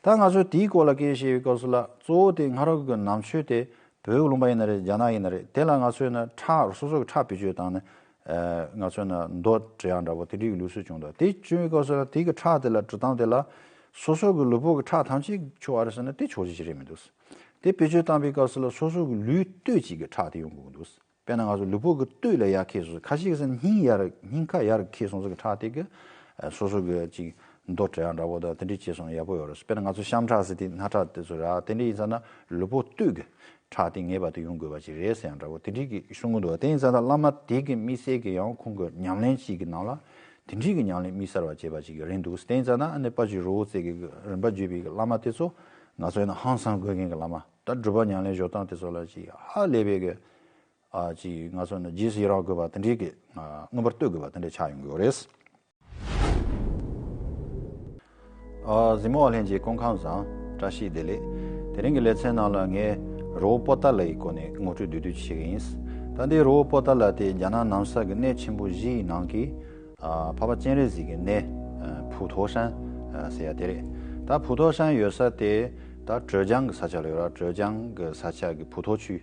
ད་ང་ཚོས་དེའི་སྐོར་ལ་སྐད་ཆ་བཤད་པའི་སྐབས་སུ་ལ། གཙོ་བོ་དེ་སྔ་རབས་ཀྱི་ནང་ཆོས་དེ་བོད་ཀྱི་ལུང་པ་ཡིན་ན་རེད། རྒྱ་ནག་ཡིན་ན་རེད། དེ་ལ་ང་ཚོས་ན་ཁྲག་སོ་སོ་གི་ཁྲག་བེད་སྤྱོད་བཏང་ནས། ཨ། ང་ཚོས་ན་མདོ་འབྲི་ཡ་འདྲ་པོ་དེ་འདྲའི་ལུགས་སྲོལ་བྱུང་འདུག་དེ་བྱུང་བའི་སྐབས་སུ་ལ་དེ་གི་ཁྲག་དེ་ལ་འབྲི་སྟངས་དེ་ལ་སོ་སོ་གི་ལུས་པོ་གི་ཁྲག་ཐམས་ཅད་ཆུ་བ་རེད་ཟེར་ན་དེ་ཆོག་རྒྱུ་ཞིག་རེད་མི་འདུག་དེ་བེད་སྤྱོད་བཏང་པའི་སྐབས་སུ་ལ་སོ་སོ་གི་ལུས་སྟོད་ཅིག་གི་ཁྲག་དེ་ཡོང་དགོས་ཀྱི་འདུག་དཔེར་ན་ང་ཚོ་ལུས་པོ་གི་སྟོད་ལ་ཡར་འཁྱེར་སོང་། ཁ་ཤས་ཀྱིས་སྙིང་ཡར། སྙིང་ཁ་ཡར་འཁྱེར་སོང་ཟེར་གི་ཁྲག་དེ་གི་ཨ། སོ་སོ་གི་ཅིག་མདོ་འབྲི་ཡ་འདྲ་པོ་དང་དེ་འདྲས་བྱས་སོང་ན་ཡག་པོ་ཡོད་རེད། དཔེར་ན་ང་ཚོ་གཤམ་ཁྲག་ཟེར་དེ་སྣ་ཁྲག་དེ་ཚོ་རེད། དེ་འདྲས་ཡིན་ཙང་ན་ལུས་པོ་སྟོད་གི་ཁྲག་དེ་ངེས་པར་དུ་ཡོང་དགོས་པ་ཅིག་རེད་ཟེར་ཡ་འདྲ་པོ་དེ་འདྲས་ཀྱི་གསུང་གི་འདུག་དེ་ཡིན་ཙང་ད་བླ་མ་དེ་གི་དམིགས་བསལ་གྱི་ཡང་ཁོང་གི་ཉམས་ལེན་ཅིག་གི་ནང་ལ་དེ་འདྲས་ཀྱི་ཉམས་ལེན་དམིགས་བསལ་བ་བྱས་པ་ཅིག་རེད་འདུག་དེ་ཡིན་ཙང་ན་ཨ་ནི་དཔའ་བརྟུལ་རི་བོ་རྩེ་རྒོད་ཀྱི་རིམ་པ་བརྒྱུད་པའི་བླ་མ་དེ་ཚོ་ང་ཚོ་ཡིན་ན་ཧང་སང་དགོས་མཁན་གྱི་བླ་མ། ད་སྒྲུབ་པ་ཉམས་ལེན་སྦྱོར་སྟངས་དེ་ཚོ་ལ་ཅིག་ཧ་ལས་པའི་གི་ཨ། ཅིག་ང་ཚོ་ནི་རྗེས་སུ་ཡི་རང་དགོས་པ་དེ་འདྲའི་གི་ཨ། མངོན་པར་བསྟོད་དགོས་པ་དེ་འདྲ་ཆགས་ཡོང་གི་ཡོད་རེད། ཨ། གཟིགས་མོ་བ་ལྷན་རྒྱས་སྐུ་ཁམས་བཟང་། བཀྲ་ཤིས་བདེ་ལེགས། དེ་རིང་གི་ལེ་ཚན་ནང་ལ་ངས་རི་བོ་པོ་ཏཱ་ལ་ཡི་སྐོར་ནས་ངོ་སྤྲོད་བསྡུས་བསྡུས་བྱེད་ཀྱི་ཡིན། ད་འདི་རི་བོ་པོ་ཏཱ་ལ་དེ་རྒྱ་ནག་ནང་ས་གི་གནས་ཆེན་པོ་བཞི་ཡི་ནང་གི་ཨ། འཕགས་པ་སྤྱན་རས་གཟིགས་ཀྱི་གནས། ཨ། བུ་ཐོ་ཧྲན། ཨ། ཟེར་ཡ་དེ་རེད། ད་བུ་ཐོ་ཧྲན་ཡོད་ས་དེ་ད་ཀྲེ་ཅང་གི་ས་ཆ་ལ་ཡོད་ར། ཀྲེ་ཅང་གི་ས་ཆ་གི་བུ་ཐོ་ཆུས།